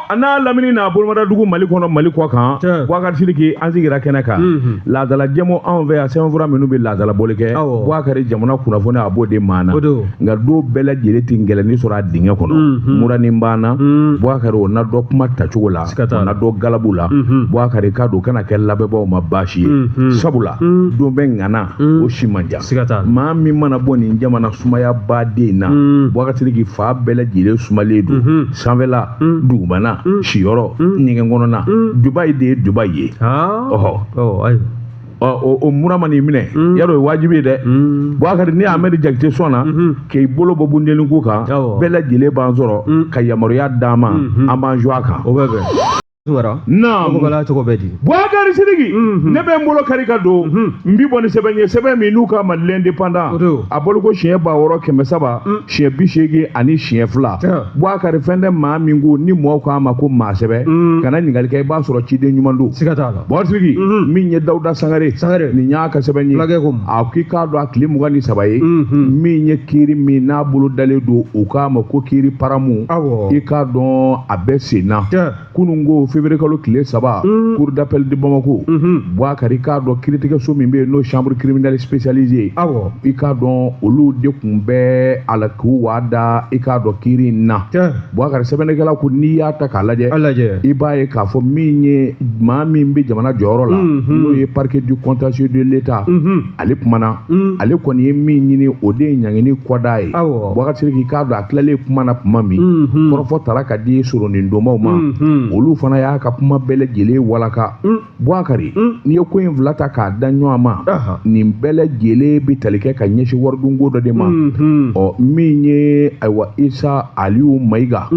A n'a lamini n'a bolomadadugu Mali kɔnɔ, Mali kɔ kan. Boubacar Sidiki, an sigira kɛnɛ kan. Laadala jɛmu anw fɛ yan, sɛbɛnfura minnu bɛ laadala bɔli kɛ. Boubacar, jamana kunnafoni a b'o de maa na. Nka don bɛɛ lajɛlen tɛ gɛlɛnni sɔrɔ a dingɛ kɔnɔ. Muranin banna. Boubacar, o na dɔ kuma tacogo la, o na dɔ galabu la. Boubacar, k'a don kana kɛ lamɛnbaaw ma baasi ye, sabula don bɛ ŋana o si man jan. Maa min mana bɔ nin jamana sumayaba den na, Boubacar Sidiki, fa bɛɛ lajɛlen sumalen don, sanfɛla, dugumana, siyɔrɔ, ɲɛgɛn kɔnɔna. Dubayi de ye Dubayi ye. Ɔhɔ, o mura ma n'i minɛ yarɔ, o ye wajibi ye dɛ. Boubacar, ni Ahmed Jakite sɔnna k'i bolo bɔ bundeli ko kan, bɛɛ lajɛlen b'an sɔrɔ ka yamaruya d'an ma, an b'an jɔ a kan. O bɛ bɛn. Naam. Cogo bɛ di? Boubacar Sidiki, ne bɛ n bolo kari ka don, n bi bɔ ni sɛbɛn ye, sɛbɛn min n'u k'a ma L'Indépendant, a bɔli ko siɲɛ 6300 siɲɛ 82. Boubacar, fɛn tɛ maa min ko ni mɔgɔw k'a ma ko maa sɛbɛ, kana ɲininkali kɛ, i b'a sɔrɔ ciden ɲuman don. Siga t'a la. Boubacar Sidiki, min ye Dawuda Sangare, Sangare, nin y'a ka sɛbɛn ye. A k'i k'a dɔn, a tile 23 ye, min ye kiiri min n'a bolo dalen don, u k'a ma ko kiiri paramu, i k'a dɔn a bɛ sen na. Kunun ko février kalo tile 3, cour d'appel de Bamako, Boubacar, i k'a dɔn kiiritigɛso min bɛ yen n'o chambre criminelle spécialisée, i k'a dɔn olu de tun bɛ a la k'u waa da, i k'a dɔn kiiri in na. Boubacar, sɛbɛnnikɛla ko n'i y'a ta k'a lajɛ, i b'a ye k'a fɔ min ye maa min bɛ jamana jɔyɔrɔ la, n'o ye parquet du contentieux de l'État, ale kumana. Ale kɔni ye min ɲini, o de ye ɲangini kɔda ye. Boubacar Sidiki, k'a dɔn a tilalen kuma na tuma min, kɔrɔfɔ tara ka di soronindonbaw ma, olu fana y'a ka kuma bɛɛ lajɛlen walaka. Boubacar, n'i ye ko in fila ta k'a da ɲɔgɔn ma, nin bɛɛ lajɛlen bɛ tali kɛ ka ɲɛsin waridunko dɔ de ma. Ɔ, min ye ayiwa Isa Aliyu Mayiga,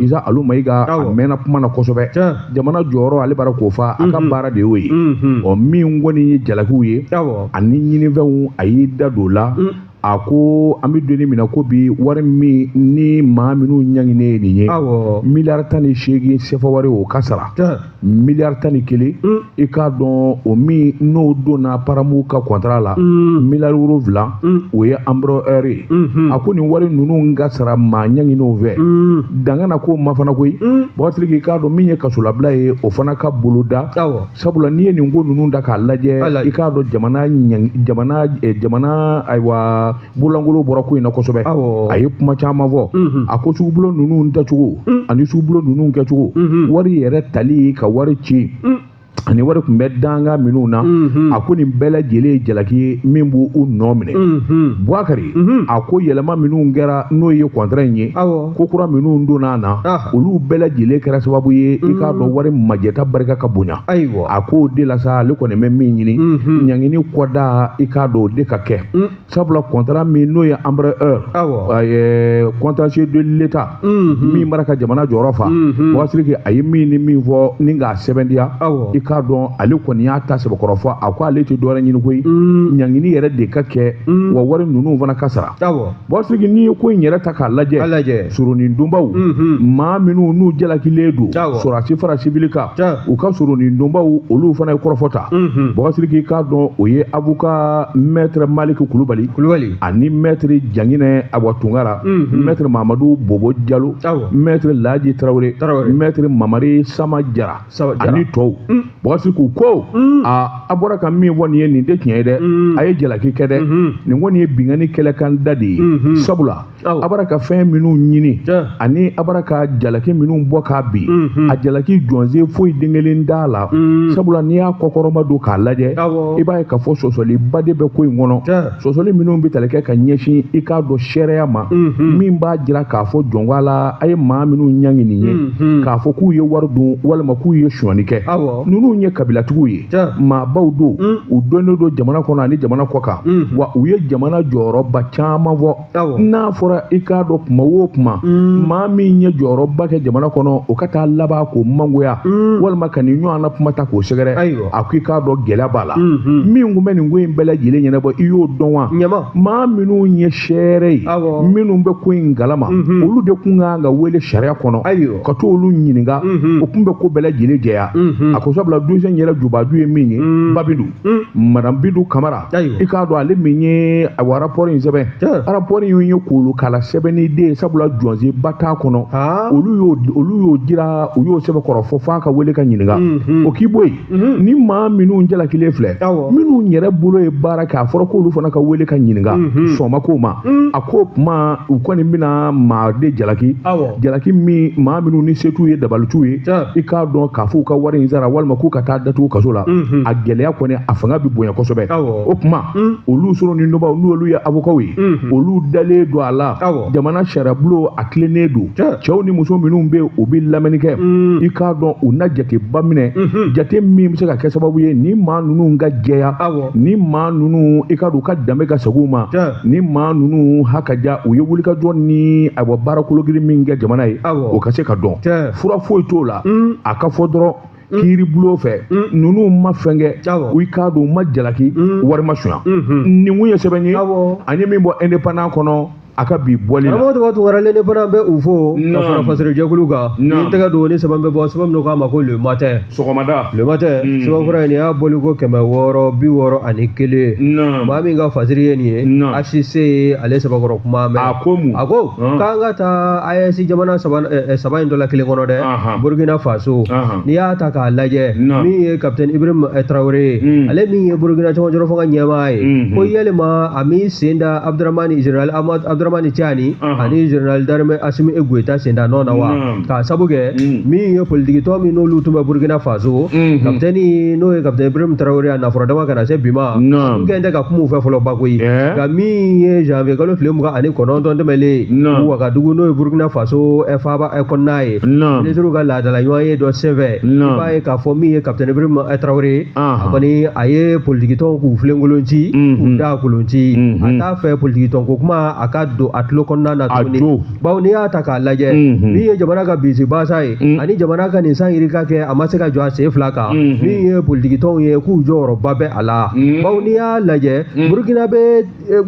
Isa Aliyu Mayiga, a mɛnna kuma na kosɛbɛ. Jamana jɔyɔrɔ, ale b'ara k'o fa, a ka baara de y'o ye. Ɔ, min kɔni ye jalakiw ye ani ɲinifɛnw, a y'i da don o la. A ko an bɛ donni min na ko bi, wari min ni maa minnu ɲanginen ye nin ye, miliyari 18 sefa wari, o ka sara. Miliyari 11, i k'a dɔn o min n'o donna paramu ka contrat la, miliyari 7, o ye Embraer ye. A ko nin wari ninnu ka sara maa ɲanginenw fɛ, danga na k'o ma fana koyi. Boubacar Sidiki, k'a dɔn min ye kasolabila ye, o fana ka boloda, sabula n'i ye nin ko ninnu da k'a lajɛ, i k'a dɔn jamana jamana jamana ayiwa bololankolo bɔra ko in na kosɛbɛ. A ye kuma caman fɔ. A ko sugubulon ninnu dacogo ani sugubulon ninnu kɛcogo, wari yɛrɛ tali ka wari ci ani wari tun bɛ danga minnu na, a ko nin bɛɛ lajɛlen ye jalaki ye min b'u nɔ minɛ. Boubacar, a ko yɛlɛma minnu kɛra, n'o ye contrat in ye, ko kura minnu donna na, olu bɛɛ lajɛlen kɛra sababu ye, i k'a dɔn wari majɛta barika ka bonya. A k'o de la sa, ale kɔni bɛ min ɲini, ɲangini kɔda, i k'a dɔn o de ka kɛ, sabula contrat min n'o ye Embraer, contentieux de l'État, min b'ara ka jamana jɔyɔrɔ fa. Boubacar Sidiki, a ye min ni min fɔ ni k'a sɛbɛntiya, i k'a dɔn ale kɔni y'a ta sɛbɛkɔrɔ fɔ. A ko ale tɛ dɔwɛrɛ ɲini koyi, ɲangini yɛrɛ de ka kɛ, wa wari ninnu fana ka sara. Boubacar Sidiki, n'i ye ko in yɛrɛ ta k'a lajɛ, soronindonbaw, maa minnu n'u jalakilen don, sɔrɔdasi fara sibili kan, u ka soronindonbaw, olu fana ye kɔrɔfɔ ta. Boubacar Sidiki, i k'a dɔn o ye avocat maître Malik Kulubali ani maître Janginɛ Awa Tunkara, maître Mamadu Bobo Jalo, maître Laji Tarawele, maître Mamari Sama Jara ani tɔw. Boubacar Sidiki ko a bɔra ka min fɔ nin ye, nin tɛ tiɲɛ ye dɛ, a ye jalaki kɛ dɛ, nin kɔni ye binkanni kɛlɛkan da de ye, sabula a bɔra ka fɛn minnu ɲini ani a bɔra ka jalaki minnu bɔ k'a bin, a jalaki jɔnsen foyi den kelen t'a la, sabula n'i y'a kɔkɔrɔma don k'a lajɛ, i b'a ye k'a fɔ sɔsɔliba de bɛ ko in kɔnɔ, sɔsɔli minnu bɛ tali kɛ ka ɲɛsin, i k'a dɔn seereya ma, min b'a jira k'a fɔ jɔnko la a ye maa minnu ɲangi nin ye, k'a fɔ k'u ye wari dun walima k'u ye sonyani kɛ. Ninnu ye kabilatigiw ye, maabaw don, u dɔnnen don jamana kɔnɔ ani jamana kɔ kan, wa u ye jamana jɔyɔrɔba caman fɔ. N'a fɔra, i k'a dɔn kuma o kuma, maa min ye jɔyɔrɔba kɛ jamana kɔnɔ, o ka taa laban k'o mangoya walima ka nin ɲɔgɔn na kuma ta k'o sɛgɛrɛ, a ko i k'a dɔn gɛlɛya b'a la. Min tun bɛ nin ko in bɛɛ lajɛlen ɲɛnabɔ, i y'o dɔn wa? Maa minnu ye seere ye, minnu bɛ ko in kalama, olu de kun kan ka wele sariya kɔnɔ ka to olu ɲininka, o kun bɛ ko bɛɛ lajɛlen jɛya. A ko sabula dossier in yɛrɛ jubaju ye min ye, Babindu, madame Bindu Kamara, i k'a dɔn ale min ye ayiwa rapport in sɛbɛn, rapport in ye kolokan kala sɛbɛnni den sabula jɔnsenba t'a kɔnɔ olu y'o jira u y'o sɛbɛkɔrɔ fɔ f'a ka wele ka ɲininka o k'i bɔ yen ni maa minnu jalakilen filɛ minnu yɛrɛ bolo ye baara kɛ a fɔra k'olu fana ka wele ka ɲininka sɔn ma k'o ma a ko kuma u kɔni bɛna maa de jalaki jalaki min maa minnu ni se t'u ye dabali t'u ye i k'a dɔn k'a fɔ u ka wari in sara walima k'u ka taa datugu kaso la a gɛlɛya kɔni a fanga bɛ bonya kosɛbɛ o kuma olu sɔrɔ ni dɔbaw n'olu ye avokaw ye olu dalen don a la jamana sariyabulon a tilennen don cɛw ni muso minnu bɛ yen u bɛ lamɛnni kɛ i k'a dɔn u na jateba minɛ jate min bɛ se ka kɛ sababu ye ni maa ninnu ka jɛya ni maa ninnu i k'a dɔn u ka danbe ka segin u ma ni maa ninnu hakaja u ye wulikajɔ ni ayiwa baara kologiri min kɛ jamana ye o ka se ka dɔn fura foyi t'o la a ka fɔ dɔrɔn kiiri bulon fɛ ninnu ma fɛn kɛ u k'a dɔn u ma jalaki wari ma sunya nin kun ye sɛbɛn ye an ye min bɔ indépendant kɔnɔ a ka bi bɔli la karamɔgɔ tɔgɔ Tunkara l'indépendant bɛ u fo ka fara fasiri jɛkulu kan ni tɛgɛ don ni sɛbɛn bɛ bɔ sɛbɛn min k'a ma ko le matin sɔgɔmada le matin sɛbɛnfura in nin y'a bɔli ko 661 maa min ka fasiri ye nin ye HCC ye ale sɛbɛnkɔrɔ kuma mɛn a ko mun a ko k'an ka taa AES jamana saba in dɔ la kelen kɔnɔ dɛ Burkina Faso n'i y'a ta k'a lajɛ min ye capitaine Ibrahim Traoré ye ale min ye Burkina cɛmancɛrɔ fanga ɲɛmaa ye ko yalima a m'i sen da Abdramani général Abdramani Tiani ani général d'armée Assimi Goïta sen da nɔ na wa k'a sabu kɛ min ye politikitɔn min n'olu tun bɛ Burkina Faso capitaine n'o ye capitaine Ibrahim Traoré a nafɔrɔ dama ka na se bi ma n kɛn tɛ ka kuma u fɛ fɔlɔ ba koyi nka min ye janvier kalo tile 29 tɛmɛlen Wagadugu n'o ye Burkina Faso faaba kɔnɔna ye minisiriw ka laadala ɲɔgɔn ye dɔ senfɛ i b'a ye k'a fɔ min ye capitaine Ibrahim Traoré a kɔni a ye politikitɔnw k'u filenkolon ci k'u da kolon ci a t'a fɛ politikitɔn ko kuma a ka don a tulo kɔnɔna na tuguni bawo n'i y'a ta k'a lajɛ min ye jamana ka bisi basa ye ani jamana ka nin san yirika kɛ a ma se ka jɔ a sen fila kan min ye politikitɔnw ye k'u jɔyɔrɔba bɛ a la bawo n'i y'a lajɛ Burkina bɛ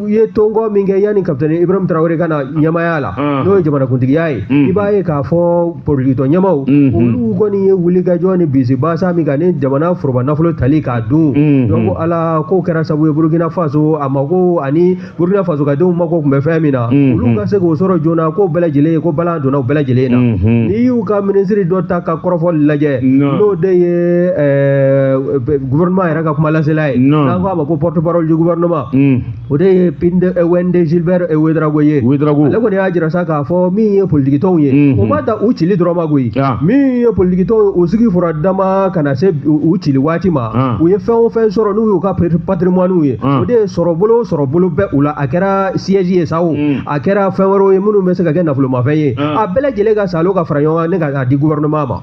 ye tɔnkɔ min kɛ yanni capitaine Ibrahim Traoré ka na ɲɛmaaya la n'o ye jamanakuntigiya ye i b'a ye k'a fɔ politikitɔn ɲɛmaw olu kɔni ye wulikajɔ ni bisi basa min kan ni jamana foroba nafolo tali k'a dun donc ala k'o kɛra sababu ye Burkina Faso a mako ani Burkina Faso ka denw mako tun bɛ fɛn min na olu ka se k'o sɔrɔ joona k'o bɛɛ lajɛlen ye ko balan donna o bɛɛ lajɛlen na n'i y'u ka minisiri dɔ ta ka kɔrɔfɔli lajɛ n'o de ye gouvernement yɛrɛ ka kuma lasela ye n'an ko a ma ko porte parole du gouvernement o de ye Pinde Wende Gilbert Ouedraogo ye ale kɔni y'a jira sa k'a fɔ min ye politikitɔnw ye o ma ta u cili dɔrɔn ma koyi min ye politikitɔnw ye u sigi fura dama ka na se u cili waati ma u ye fɛn o fɛn sɔrɔ n'u y'u ka patrimoine ye o de ye sɔrɔbolo bɛ u la a kɛra siège ye sa o a kɛra fɛn wɛrɛw ye minnu bɛ se ka kɛ nafolomafɛn ye a bɛɛ lajɛlen ka salo ka fara ɲɔgɔn kan ne k'a di gouvernement ma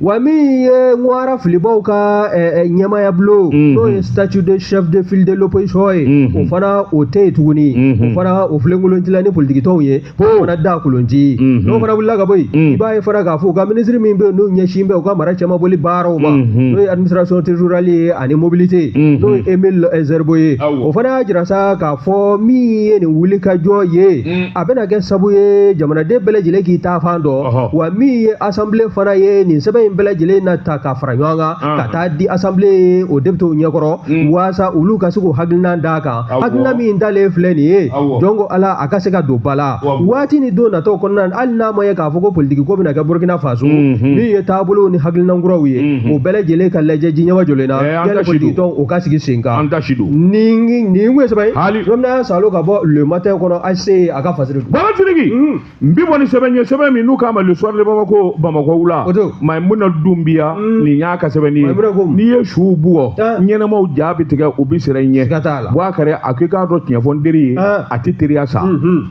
wa min ye ŋwara filibaw ka ɲɛmaaya bulon n'o ye statut de chef de file de l'opposition ye o fana o tɛ yen tuguni o fana o filenkolon cila ni politikitɔnw ye o fana da kolon ci n'o fana wulila ka bɔ yen i b'a ye fana k'a fɔ u ka minisiri min bɛ yen n'o ɲɛsin bɛ u ka mara cɛmaboli baaraw ma n'o ye administration territoriale ye ani mobilité n'o ye Emile Zerbo ye o fana y'a jira sa k'a fɔ min ye nin wulikajɔ ye a bɛna kɛ sababu ye jamanaden bɛɛ lajɛlen k'i ta fan dɔn wa min ye assemblée fana ye nin sɛbɛn in bɛɛ lajɛlen na ta ka fara ɲɔgɔn kan ka taa di assemblée o députéw ɲɛkɔrɔ waasa olu ka se k'u hakilina d'a kan hakilina min dalen filɛ nin ye donc ala a ka se ka don ba la waati ni don nataw kɔnɔna na hali n'a ma ye k'a fɔ ko politiki ko bɛna kɛ Burkina Faso min ye taabolow ni hakilina kuraw ye o bɛɛ lajɛlen ka lajɛ jiɲɛma jɔlen na yala politiki tɔn o ka sigi sen kan nin kun ye sɛbɛn ye don min na salo ka bɔ le matin kɔnɔ HC a ka fasiri Baba Sidiki n bi bɔ ni sɛbɛn ye sɛbɛn min n'u k'a ma le soir de Bamako Bamakɔ wula Maimuna Dumbiya nin y'a ka sɛbɛnni ye n'i ye suw bugɔ ɲɛnɛmaw ja bɛ tigɛ u bɛ siran i ɲɛ Bouakari a ko i k'a dɔn tiɲɛ fɔ n teri ye a tɛ teriya sa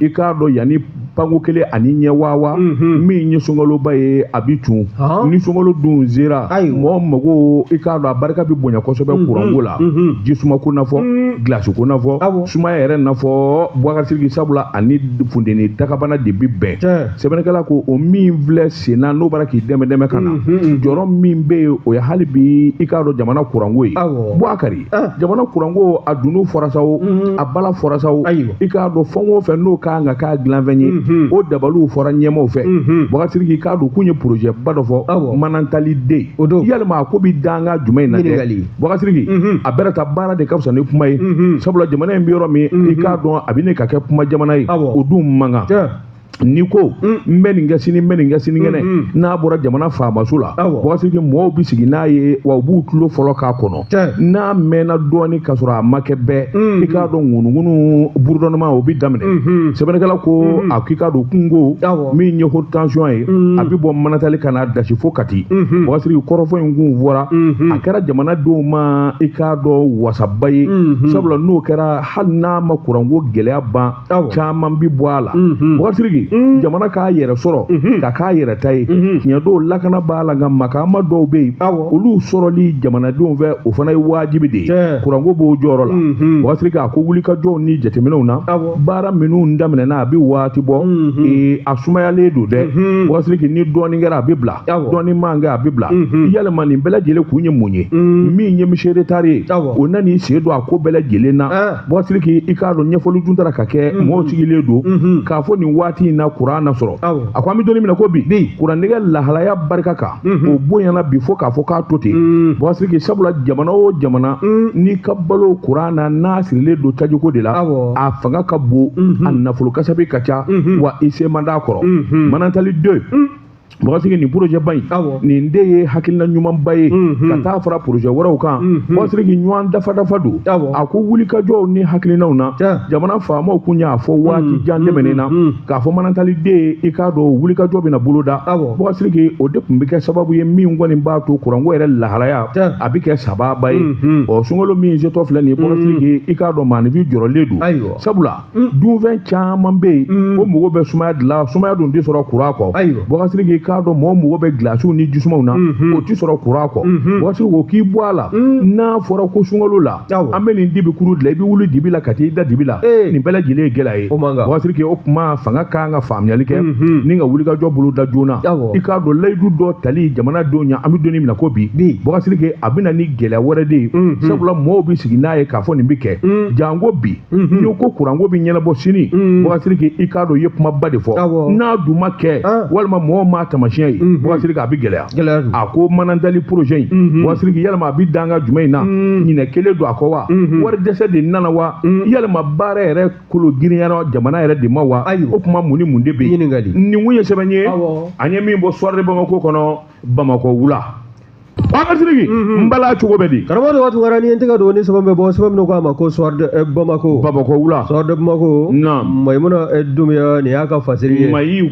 i k'a dɔn yanni panko kelen ani ɲɛ waawa min ye sunkaloba ye a bi cun ni sunkalo dun sera mɔgɔ mago i k'a dɔn a barika bɛ bonya kosɛbɛ kuranko la jisumako na fɔ gilasiko na fɔ sumaya yɛrɛ na fɔ Bouakari Sidiki sabula ani funteni dakabana de bi bɛn sɛbɛnnikɛla ko o min filɛ sen na n'o bɔra k'i dɛmɛ dɛmɛ tɛmɛ ka na jɔrɔ min bɛ yen o ye hali bi i k'a dɔn jamana kuranko ye Bubakari jamana kuranko a dunun fɔra sa o a bala fɔra sa o i k'a dɔn fɛn o fɛn n'o kan ka k'a dilanfɛn ye o dabaliw fɔra ɲɛmaaw fɛ Bubakari Sidiki i k'a dɔn k'u ye projet ba dɔ fɔ Manantali den yalima a ko bɛ danga jumɛn in na dɛ Bubakari Sidiki a bɛrɛ ta baara de ka fisa ni kuma ye sabula jamana in bɛ yɔrɔ min i k'a dɔn a bɛ ne ka kɛ kuma jamana ye o dun man kan n'i ko n bɛ nin kɛ sini n bɛ nin kɛ sinikɛnɛ n'a bɔra jamana faamaso la Bubakari Sidiki mɔgɔw bɛ sigi n'a ye wa u b'u tulo fɔlɔ k'a kɔnɔ n'a mɛnna dɔɔni ka sɔrɔ a ma kɛ bɛɛ i k'a dɔn ŋunuŋunu burudɔnma o bɛ daminɛ sɛbɛnnikɛla ko a k'i k'a dɔn kungo min ye haute tension ye a bɛ bɔ Manantali ka n'a dasi fo Kati Bubakari Sidiki kɔrɔfɔ in kun fɔra a kɛra jamanadenw ma i k'a dɔn wasaba ye sabula n'o kɛra hali n'a ma kuranko gɛlɛya ban caman bi bɔ a la Bubakari Sidiki jamana k'a yɛrɛ sɔrɔ ka k'a yɛrɛ ta ye tiɲɛ dɔw lakana b'a la nka makaama dɔw bɛ yen olu sɔrɔli jamanadenw fɛ o fana ye wajibi de ye kuranko b'o jɔyɔrɔ la Bubakari Sidiki a ko wulikajɔw ni jateminɛw na baara minnu daminɛna a bɛ waati bɔ a sumayalen don dɛ Bubakari Sidiki ni dɔɔnin kɛra a bɛ bila dɔɔnin man kɛ a bɛ bila yalima nin bɛɛ lajɛlen kun ye mun ye min ye monsieur Retard ye o nan'i sen don a ko bɛɛ lajɛlen na Bubakari Sidiki i k'a dɔn ɲɛfɔli dun taara ka kɛ mɔgɔw sigilen don k'a fɔ nin waati in na kuran na sɔrɔ a ko an bɛ don min na ko bi kurannɛgɛ lahalaya barika kan o bonyana bi fo k'a fɔ k'a to ten Bubakari Sidiki sabula jamana o jamana n'i ka balo kuran na n'a sirilen don tajiko de la a fanga ka bon a nafolo kasabi ka ca wa i se man d'a kɔrɔ Manantali 2 Bubakari Sidiki nin projet ba in nin de ye hakilina ɲumanba ye ka taa fara projet wɛrɛw kan Bubakari Sidiki ɲɔgɔn dafa dafa don a ko wulikajɔw ni hakilinaw na jamana faamaw kun y'a fɔ waati jan tɛmɛnen na k'a fɔ Manantali den i k'a dɔn wulikajɔ bɛna boloda Bubakari Sidiki o de tun bɛ kɛ sababu ye min kɔni b'a to kuranko yɛrɛ lahalaya a bɛ kɛ sababa ye ɔ sunkalo min setɔ filɛ nin ye Bubakari Sidiki i k'a dɔn maaninfin jɔrɔlen don sabula dunfɛn caman bɛ yen o mago bɛ sumaya de la sumaya dun tɛ sɔrɔ kuran kɔ Bubakari Sidiki k'a dɔn mɔgɔw mago bɛ gilasiw ni jisumaw na o tɛ sɔrɔ kuran kɔ Bubakari Sidiki o k'i bɔ a la n'a fɔra ko sunkalo la an bɛ nin dibi kuru dilan i bɛ wuli dibi la ka t'i da dibi la nin bɛɛ lajɛlen ye gɛlɛya ye Bubakari Sidiki o kuma fanga kan ka faamuyali kɛ ni ka wulikajɔ boloda joona i k'a dɔn layidu dɔ tali jamanadenw ɲɛ an bɛ don min na ko bi Bubakari Sidiki a bɛ na ni gɛlɛya wɛrɛ de ye sabula mɔgɔw bɛ sigi n'a ye k'a fɔ nin bɛ kɛ janko bi n'i ko kuranko bɛ ɲɛnabɔ sini Bubakari Sidiki i k'a dɔn i ye kumaba de fɔ n'a dun ma kɛ walima mɔgɔw m'a taamasiyɛn ye Bubakari Sidiki a bɛ gɛlɛya a ko Manantali projet in Bubakari Sidiki yalima a bɛ danga jumɛn in na ɲinɛ kelen don a kɔ wa wari dɛsɛ de nana wa yalima baara yɛrɛ kolo girinyara jamana yɛrɛ de ma wa o kuma mun ni mun de bɛ yen nin kun ye sɛbɛn ye an ye min bɔ Soir de Bamako kɔnɔ Bamakɔ wula Bubakari Sidiki n bala cogo bɛ di karamɔgɔ de Tunkara ni n tɛgɛ don ni sɛbɛn bɛ bɔ sɛbɛn min ko a ma ko Soir de Bamako Bamakɔ wula Soir de Bamako Mayimuna Dumbuya nin y'a ka fasiri ye Mayi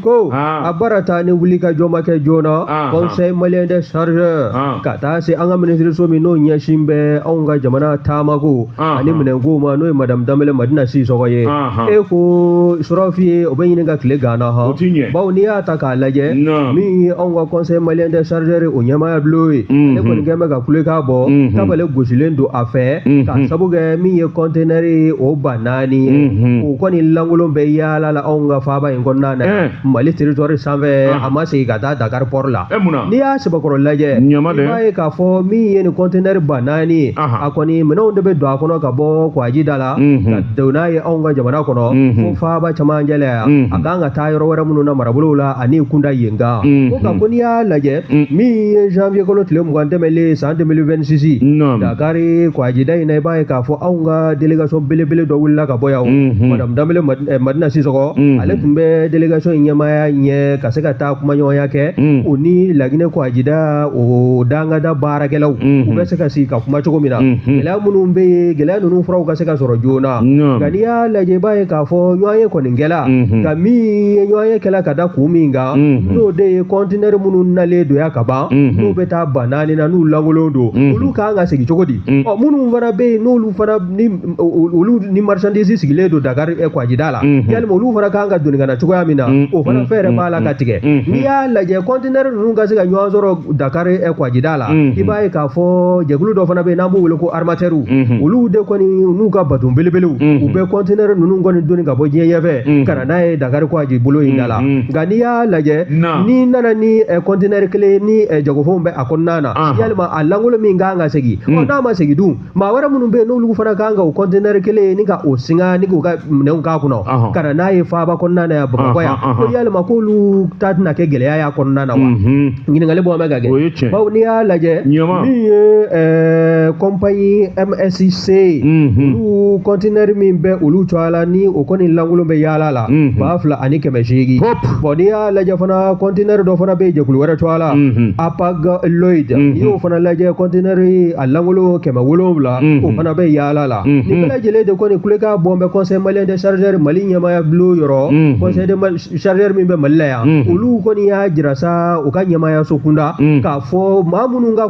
ko a baara ta ni wuli ka jɔ ma kɛ joona Conseil malien des chargeurs ka taa se an ka minisiriso min n'o ɲɛsin bɛ anw ka jamana taamako ani minɛnko ma n'o ye madame Danbele Madina Sisɔgɔ ye e ko surɔfi o bɛ ɲini ka tile ganna hɔn bawo n'i y'a ta k'a lajɛ min ye anw ka Conseil malien des chargeurs o ɲɛmaaya bulon ye ale kɔni kɛn bɛ ka kulekan bɔ tabale gosilen don a fɛ ka sabu kɛ min ye kɔntenɛri ye o 4000 ye o kɔni lankolon bɛ yaala la anw ka faaba in kɔnɔna na Mali territoire sanfɛ a ma segin ka taa Dakar port la n'i y'a sɛbɛkɔrɔ lajɛ i b'a ye k'a fɔ min ye nin kɔntenɛri 4000 ye a kɔni minɛnw de bɛ don a kɔnɔ ka bɔ Kwaji da la ka don n'a ye anw ka jamana kɔnɔ fo faaba camancɛ la yan a kan ka taa yɔrɔ wɛrɛ minnu na marabolow la ani kunda yen kan ko nka ko n'i y'a lajɛ min ye janvier kalo tile 20 tɛmɛlen san 2026 Dakar Kwaji da in na i b'a ye k'a fɔ anw ka délégation belebele dɔ wulila ka bɔ yan madame Danbele Madina Sisɔgɔ ale tun bɛ délégation in ɲɛmaaya ɲɛ ka se ka taa kumaɲɔgɔnya kɛ o ni Laginɛ Kwaji da o dangada baarakɛlaw u bɛ se ka sigi ka kuma cogo min na gɛlɛya minnu bɛ yen gɛlɛya ninnu furaw ka se ka sɔrɔ joona nka n'i y'a lajɛ i b'a ye k'a fɔ ɲɔgɔnye kɔni kɛla nka min ye ɲɔgɔnye kɛla ka da kun min kan n'o de ye kɔntinɛri minnu nalen don yan ka ban n'o bɛ bɛ taa 4000 na n'u lankolon don olu ka kan ka segin cogo di ɔ minnu fana bɛ yen n'olu fana ni olu ni marchandise sigilen don Dakar kwajida la yalima olu fana ka kan ka doni ka na cogoya min na o fana fɛɛrɛ b'a la ka tigɛ n'i y'a lajɛ conteneur ninnu ka se ka ɲɔgɔn sɔrɔ Dakar kwajida la i b'a ye k'a fɔ jɛkulu dɔ fana bɛ yen n'an b'u wele ko armateurs olu de kɔni n'u ka baton belebelew u bɛ conteneur ninnu kɔni doni ka bɔ diɲɛ ɲɛfɛ ka na n'a ye Dakar kwaji bolo in da la nka n'i y'a lajɛ n'i nana ni conteneur kelen ni jagofɛnw bɛ a kɔnɔna na yalima a lankolon min kan ka segin ɔ n'a ma segin dun maa wɛrɛ minnu bɛ yen n'olu fana kan ka o conteneur kelen ni ka o singa ni k'u ka minɛnw k'a kɔnɔ ka na n'a ye faaba kɔnɔna na yan Bamakɔ yan ko yalima k'olu ta tɛna kɛ gɛlɛya y'a kɔnɔna na wa ɲininkali bɔ bɛ ka kɛ bawo n'i y'a lajɛ min ye compagnie MSC olu conteneur min bɛ olu cogoya la ni o kɔni lankolon bɛ yaala la 2800 bon n'i y'a lajɛ fana conteneur dɔ fana bɛ jɛkulu wɛrɛ cogoya la Hapag Lloyd n'i y'o fana lajɛ conteneur a lankolon 700 o fana bɛ yaala la nin bɛɛ lajɛlen de kɔni kulekan bɔn bɛ conseil malien des chargeurs Mali ɲɛmaaya bulon yɔrɔ conseil des chargeurs min bɛ Mali la yan olu kɔni y'a jira sa u ka ɲɛmaayaso kunda k'a fɔ maa minnu ka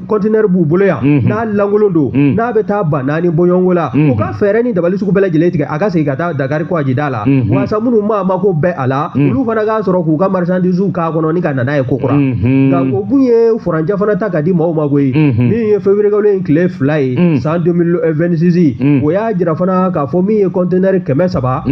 conteneur b'u bolo yan n'a lankolon don n'a bɛ taa 4000 bɔɲɔgɔnko la u ka fɛɛrɛ ni dabali sugu bɛɛ lajɛlen tigɛ a ka segin ka taa Dakar kwajida la walasa minnu maa mako bɛ a la olu fana k'a sɔrɔ k'u ka marchandise k'a kɔnɔ ni ka na n'a ye kokura nka o kun ye furancɛ fana ta ka di maaw ma koyi min ye février kalo in tile 2 ye san 2026 o y'a jira fana k'a fɔ min ye conteneur 304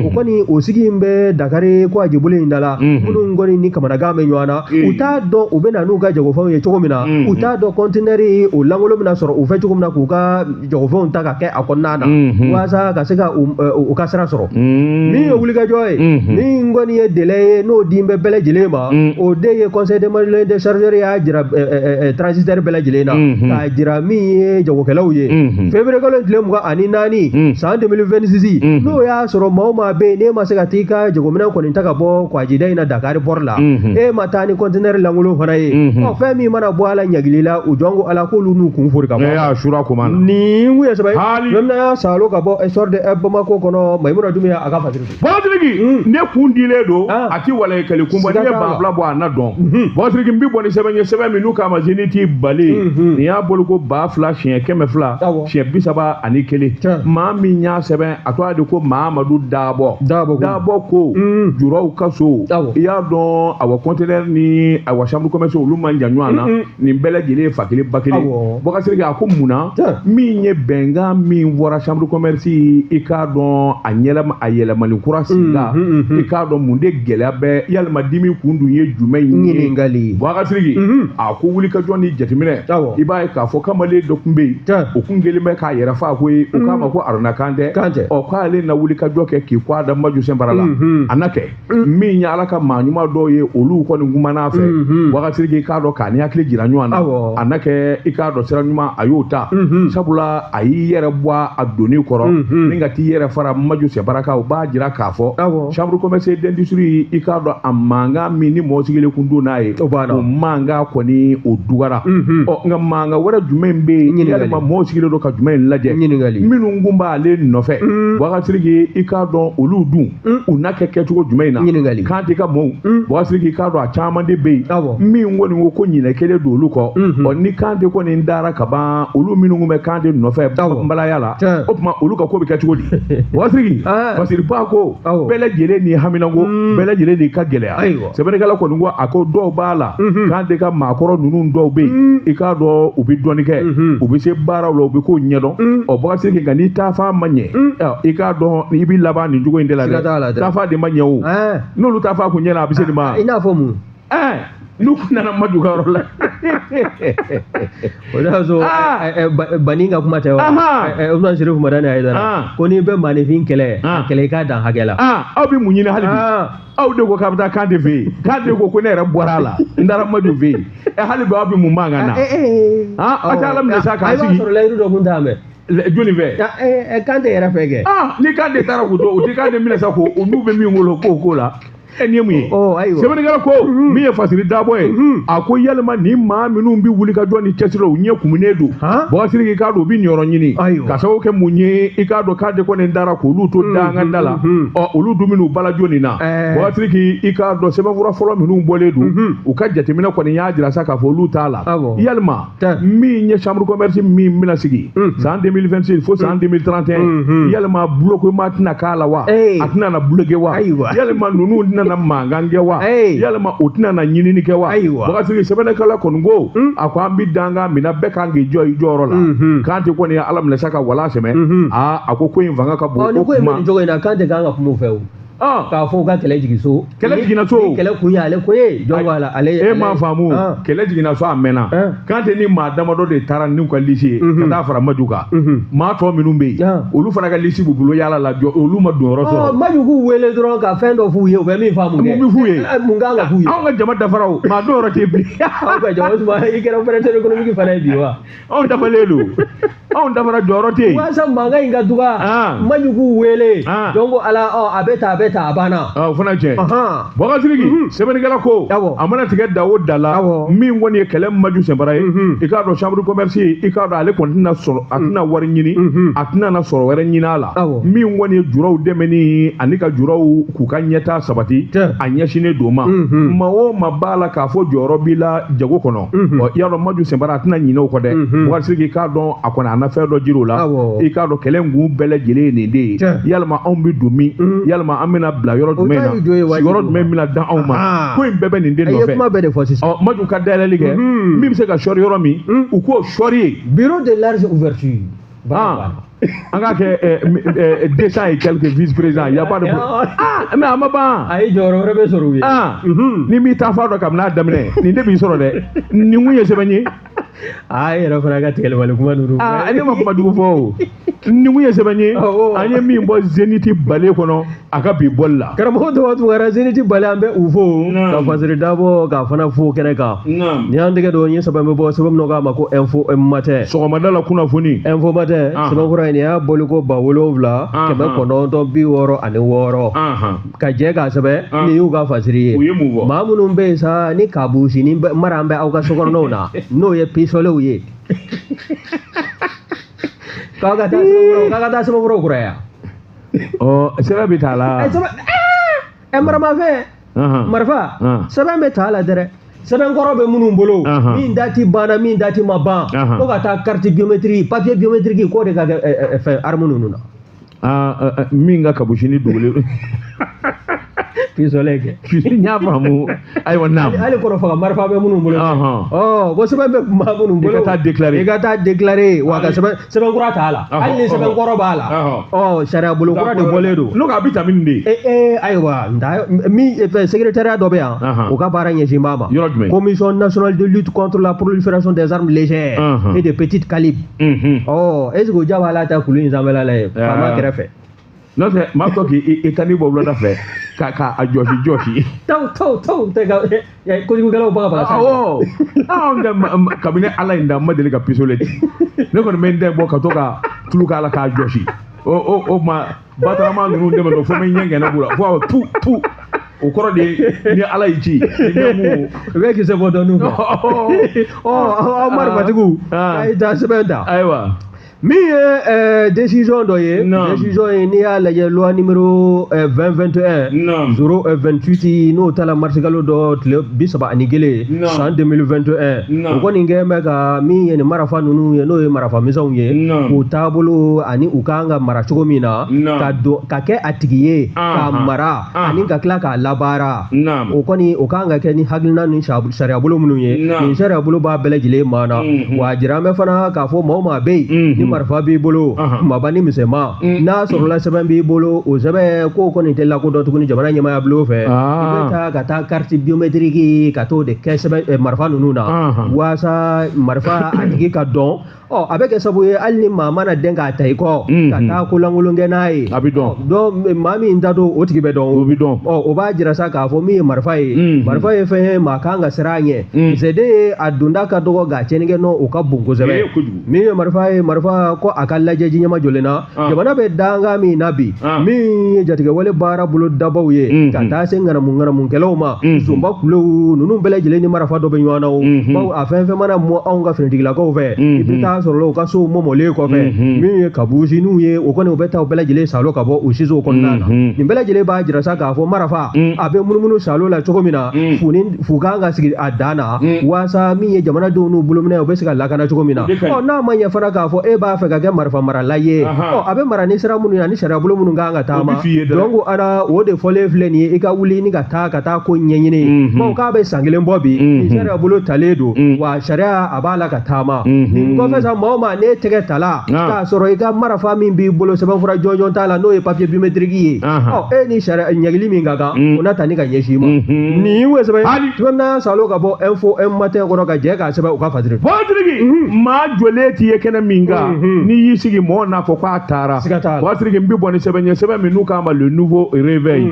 o kɔni o sigi in bɛ Dakar kwaji bolo in da la minnu kɔni ni kamanagan bɛ ɲɔgɔn na u t'a dɔn u bɛ na n'u ka jagofɛnw ye cogo min na u t'a dɔn conteneur o lankolon bɛna sɔrɔ u fɛ cogo min na k'u ka jagofɛnw ta ka kɛ a kɔnɔna na walasa ka se ka u ka sira sɔrɔ min ye wulikajɔ ye min kɔni ye délai ye n'o di bɛ bɛɛ lajɛlen ma o de ye conseil des maliens des chargeurs y'a jira transitaire bɛɛ lajɛlen na k'a jira min ye jagokɛlaw ye février kalo tile 24 san 2026 n'o y'a sɔrɔ maa o maa bɛ yen n'e ma se ka t'i ka jagominɛn kɔni ta ka bɔ kwajida in na Dakar port la e ma taa ni conteneur lankolon fana ye ɔ fɛn min mana bɔ a la ɲagili la u jɔn ko Ala k'olu n'u kun fori ka bɔ nin kun ye sɛbɛn ye n'a salo ka bɔ essor de Bamako kɔnɔ Mayimuna Dumbuya a ka fasiri Bɔsiriki ne kun dilen don a ti walayi kali kun bɔ n'i ye 2000 bɔ a na dɔn Bɔsiriki n bi bɔ ni sɛbɛn ye sɛbɛn min n'u k'a ma Zénith Bali nin y'a bolo ko 2000 siɲɛ 200 siɲɛ 31 maa min y'a sɛbɛn a tɔgɔ de ko Mahamadu Dabɔ Dabɔ ko juraw ka so i y'a dɔn awa conteneur ni awa chambre commerce olu man jan ɲɔgɔn na nin bɛɛ lajɛlen ye fa kelen ba kelen Bɔsiriki a ko mun na min ye bɛnkan min fɔra chambre commerce i k'a dɔn a ɲɛlɛma a yɛlɛmali kura sen kan i k'a dɔn mun de gɛlɛya bɛ yalima dimi kun dun ye jumɛn ye ɲininkali Bɔsiriki a ko wulikajɔ ni jateminɛ i b'a ye k'a fɔ kamalen dɔ tun bɛ yen o kun kelen bɛ k'a yɛrɛ fa ko ye o k'a ma ko Aruna Kantɛ ɔ k'ale na wulikajɔ kɛ k'i kɔ a da Maju Sɛnpara la a na kɛ min ye Ala ka maa ɲuman dɔw ye olu kɔni kumana a fɛ Bɔsiriki i k'a dɔn k'a ni hakili jira ɲɔgɔn na a na kɛ i k'a dɔn sira ɲuman a y'o ta sabula a y'i yɛrɛ bɔ a doni kɔrɔ ni ka t'i yɛrɛ fara Maju Sɛnpara kan o b'a jira k'a fɔ chambre commerce d'industrie i k'a dɔn a mankan min ni mɔgɔ sigilen kun don n'a ye o mankan kɔni o dugara ɔ nka mankan wɛrɛ jumɛn bɛ yen yalima mɔgɔw sigilen don ka jumɛn lajɛ minnu kun b'ale nɔfɛ Bɔsiriki i k'a dɔn olu dun u na kɛ kɛcogo jumɛn na Kante ka mɔgɔw Bɔsiriki i k'a dɔn a caman de bɛ yen min kɔni ko ko ɲinɛ kelen don olu kɔ ɔ ni Kante kɔni dara ka ban olu minnu kun bɛ Kante nɔfɛ nbalaya la o tuma olu ka ko bɛ kɛ cogo di Bɔsiriki Fasiriba ko bɛɛ lajɛlen ni haminanko bɛɛ lajɛlen n'i ka gɛlɛya sɛbɛnnikɛla kɔni ko a ko dɔw b'a la Kante ka maakɔrɔ ninnu dɔw bɛ yen i k'a dɔn u bɛ dɔnni kɛ u bɛ se baaraw la u bɛ kow ɲɛdɔn ɔ Bɔsiriki nka n'i taafa ma ɲɛ i k'a dɔn i bɛ laban nin cogo in de la dɛ taafa de ma ɲɛ o n'olu taafa kun ɲɛna a bɛ se nin ma i n'a fɔ mun n'u nana Maju ka yɔrɔ la o de y'a sɔrɔ Bani ka kuma tɛ wa Usman Sirifu Madani Hayidara ko n'i bɛ maaninfin kɛlɛ a kɛlɛ i k'a dan hakɛ la aw bɛ mun ɲini hali bi aw de ko k'a bɛ taa Kante fɛ yen Kante ko ko ne yɛrɛ bɔra a la n taara Maju fɛ yen hali bi aw bɛ mun mankan na a tɛ Ala minɛ sa k'a sigi i b'a sɔrɔ layidu dɔ kun t'a mɛn jɔnni fɛ Kante yɛrɛ fɛ kɛ ni Kante taara k'u to u tɛ Kante minɛ sa k'o n'u bɛ min bolo k'o ko la. Nin ye mun ye? Ayiwa. Sɛbɛnnikɛla ko min ye Fasiri Dabɔ ye, a ko yalima nin maa minnu bɛ wuli ka jɔ ni cɛsiri la, u ɲɛ kumunen don. Bubakari Sidiki, k'a dɔn u bɛ niyɔrɔ ɲini. Ka sababu kɛ mun ye? I k'a dɔn k'ale kɔni dara k'olu to dangan da la. Ɔ, olu dun bɛn'u bala jɔni na? Bubakari Sidiki, i k'a dɔn sɛbɛnfura fɔlɔ minnu bɔlen don, u ka jateminɛ kɔni y'a jira sa k'a fɔ olu t'a la. Yalima min ye chambre commerce min bɛna sigi san 2026 fo san 2031, yalima bloquement tɛna k'a la wa? A tɛna na bloquer wa? Yalima ninnu tɛna na mankan kɛ wa? Yalima o tɛna na ɲinini kɛ wa? Bubakari Sidiki, sɛbɛnnikɛla kɔni ko, a ko an bɛ dangan min na, bɛɛ kan k'i jɔ i jɔyɔrɔ la. Kante kɔni ye Ala minɛ sa ka wala sɛmɛ. Aa, a ko ko in fanga ka bon. Ni ko in bɛ nin cogo in na, Kante kan ka kuma u fɛ o. K'a fɔ u ka kɛlɛ jigin so. Kɛlɛ jiginna so. Ni kɛlɛ kun y'ale ko ye, jɔn b'a la ale. E m'a faamu, kɛlɛ jiginna so a mɛnna. Kante ni maa damadɔ de taara n'u ka liste ye ka taa fara Maju kan. Maa tɔ minnu bɛ yen, olu fana ka liste b'u bolo yaala la, jɔ olu ma don yɔrɔ sɔrɔ. Maju k'u wele dɔrɔn ka fɛn dɔ f'u ye, u bɛ min faamu kɛ. Mun bɛ f'u ye? Mun kan ka f'u ye? Anw ka jama dafara o, maa dɔw yɔrɔ tɛ bilen. Aw ka jama, i kɛra opérateur économique fana ye bi wa? Anw dafalen don. Anw dafara, jɔyɔrɔ tɛ yen. Walasa mankan in ka dɔgɔya, Maju k'u wele. Donc ala, ɔ, a bɛ tan, a bɛ tan, a banna. O fana tiɲɛ. Bubakari Sidiki, sɛbɛnnikɛla ko a mana tigɛ da o da la, min kɔni ye kɛlɛ Maju Sɛnpara ye, i k'a dɔn chambre commerce, i k'a dɔn ale kɔni tɛna sɔrɔ, a tɛna wari ɲini, a tɛna na sɔrɔ wɛrɛ ɲini a la. Min kɔni ye juraw dɛmɛni ani ka juraw k'u ka ɲɛtaa sabati, a ɲɛsinnen don ma. Maa o maa b'a la k'a fɔ jɔyɔrɔ b'i la jago kɔnɔ, ɔ, i y'a dɔn Maju Sɛnpara a tɛna ɲinɛ o kɔ dɛ. Bubakari Sidiki, i k'a dɔn a kɔni a na fɛn dɔ jira o la. I k'a dɔn kɛlɛ kun bɛɛ lajɛlen ye nin de ye. Yalima anw bɛ don min? Yalima an bɛna bila yɔrɔ jumɛn na? Sigiyɔrɔ jumɛn bɛna dan anw ma? Ko in bɛɛ bɛ nin de nɔfɛ. I ye kuma bɛɛ de fɔ sisan. Ɔ, Maju ka dayɛlɛli kɛ, min bɛ se ka sɔri yɔrɔ min, u k'o sɔri ye. Bureau de large ouverture. An k'a kɛ 200 et quelques vice-présidents, y a pas de problème. Ah, mais a ma ban. Ayi, jɔyɔrɔ wɛrɛ bɛ sɔrɔ u ye. Ni m'i ta fa dɔn kabini a daminɛ, nin de b'i sɔrɔ dɛ. Nin kun ye sɛbɛn ye. Aa, e yɛrɛ fana ka tigɛlibali kuma ninnu. Aa, ne ma kuma jugu fɔ o. Nin kun ye sɛbɛn ye. An ye min bɔ Zénith bale kɔnɔ a ka bi bɔli la. Karamɔgɔ Dɔba Tunkara, Zénith bale, an bɛ u fo. Ka Fasiri Dabɔ k'a fana fo kɛnɛ kan. Ni y'an tɛgɛ don, n ye sɛbɛn bɛ bɔ, sɛbɛn min k'a ma ko Info Matin. Sɔgɔmada la kunnafoni. Info Matin, sɛbɛnfura in nin y'a bɔli ko 7966. Ka jɛ k'a sɛbɛn, nin y'u ka fasiri ye. U ye mun fɔ? Maa minnu bɛ yen sa ni kabusi ni mara bɛ aw ka sokɔnɔnaw na, n'o ye pistoletw ye, k'aw ka taa sɛbɛnfuraw, k'aw ka taa sɛbɛnfuraw kuraya. Ɔ, sɛbɛn bɛ t'a la. Ɛ, maramafɛn, marifa, sɛbɛn bɛ t'a la dɛrɛ. Sɛbɛnkɔrɔ bɛ minnu bolo, min date banna, min date ma ban, ko ka taa carte biométrique, papier biométrique, k'o de ka kɛ fɛn arme ninnu na. Min ka kabusini dogolen. Pistolet kɛ. N y'a faamu, ayiwa, naam. Hali kɔrɔ faga marifa bɛ minnu bolo. Ɔ, ko sɛbɛn bɛ maa minnu bolo. I ka taa déclarer. I ka taa déclarer wa ka sɛbɛn sɛbɛn kura t'a la. Hali ni sɛbɛn kɔrɔ b'a la. Ɔ, sariya bolo kura de bɔlen don. N'o a bɛ ta min de. Ee, ayiwa, nta min fɛn secrétariat dɔ bɛ yan. O ka baara ɲɛsin b'a ma. Yɔrɔ jumɛn? Commission nationale de lutte contre la prolifération des armes légères et de petits calibres. Ɔ, est ce que o ja b'a la ta kulu in sanfɛla la yen? Faama kɛrɛfɛ. N'o tɛ maa tɔ k'i ta ni bɔ wulada fɛ ka a jɔsi jɔsi. Taw taw taw tɛ ka kojugukɛlaw baga baga. Awɔ, anw tɛ kabini Ala in da n ma deli ka pistolet ci. Ne kɔni bɛ n den bɔ ka to ka tulu k'a la k'a jɔsi. O ma batarama ninnu dɛmɛ dɔn fo n bɛ ɲɛ gɛnɛ b'u la fo a tu tu. O kɔrɔ de ye ni Ala y'i ci i bɛ mun. U bɛ kisɛ bɔ dɔɔnin kɔ. Ɔ, aw marifatigiw, a ye taa sɛbɛn ta. Ayiwa. Min ye décision dɔ ye, décision ye, n'i y'a lajɛ, loi numéro 2021 028, n'o taara marisikalo dɔ tile 31 san 2021, o kɔni kɛn bɛ ka min ye nin marifa ninnu ye, n'o ye marifa misɛnw ye, k'u taabolo ani u kan ka mara cogo min na, ka don ka kɛ a tigi ye k'a mara ani ka tila k'a labaara, o kɔni o kan ka kɛ ni hakilina ni sariya bolo minnu ye, nin sariya bolo b'a bɛɛ lajɛlen maa na. Wa a jira an bɛ fana k'a fɔ maa o maa bɛ yen ni marifa b'i bolo, kumaba ni misɛnman, n'a sɔrɔla sɛbɛn b'i bolo, o sɛbɛn k'o kɔni tɛ lakodɔn tuguni jamana ɲɛmaaya bulon fɛ. I bɛ taa ka taa carte biométrique ka t'o de kɛ sɛbɛn marifa ninnu na, waasa marifa a tigi ka dɔn. Ɔ, a bɛ kɛ sababu ye hali ni maa mana den k'a ta i kɔ ka taa ko lankolon kɛ n'a ye, a bɛ dɔn. Donc maa min ta don, o tigi bɛ dɔn. O bɛ dɔn. Ɔ, o b'a jira sa k'a fɔ min ye marifa ye, marifa ye fɛn ye maa kan ka siran a ɲɛ. Kisɛden ye, a donda ka dɔgɔ, nka a tiɲɛnikɛ nɔ o ka bon kosɛbɛ. Min ye marifa ye, marifa ko a ka lajɛ ji ɲɛma jɔlen na. Jamana bɛ dankan min na bi, min ye jatigɛwale baara bolo dabaw ye ka taa se ŋanamu ŋanamukɛlaw ma, zonba kulew ninnu bɛɛ lajɛlen ni marifa dɔ bɛ ɲɔgɔn na o, bawo a fɛn fɛn mana mɔ anw ka finitigilakaw fɛ, i bɛ taa sɔrɔ u ka sow mɔmɔlen kɔfɛ, min ye kabusiniw ye, o kɔni u bɛ taa u bɛɛ lajɛlen salo ka bɔ o sisow kɔnɔna na. Nin bɛɛ lajɛlen b'a jira sa k'a fɔ marifa a bɛ munumunu salo la cogo min na, fu ni fu kan ka sigi a dan na, waasa min ye jamanadenw n'u bolominɛ, u bɛ se ka lakana cogo min na. Ɔ, n'a ma ɲɛ fana k'a fɔ e b'a fɛ ka kɛ marifa marala ye, ɔ, a bɛ mara ni sira minnu ye ani sariya bolo minnu kan ka taama, donc ana o de fɔlen filɛ nin ye, i ka wuli ni ka taa ko ɲɛɲini, bawo k'a bɛ san kelen bɔ bi, nin sariya bolo talen don, wa sariya a b'a la ka taama. Nin kɔfɛ sa, maa o maa n'e tɛgɛ tala k'a sɔrɔ i ka marifa min b'i bolo, sɛbɛnfura jɔnjɔn t'a la, n'o ye papier biométrique ye, ɔ, e ni sariya ɲɛgili min ka kan, o na ta ni ka ɲɛsin i ma. Nin ye sɛbɛn sɛbɛn salo ka bɔ Info 1 Matin kɔnɔ ka jɛ k'a sɛbɛn u ka fasiri. Patrick, maa jɔlen t'i ye kɛnɛ min kan, n'i y'i sigi, mɔgɔw n'a fɔ k'a taara. Siga t'a la. Patrick, n bɛ bɔ ni sɛbɛn ye, sɛbɛn min n'u k'a ma Le Nouveau Réveil.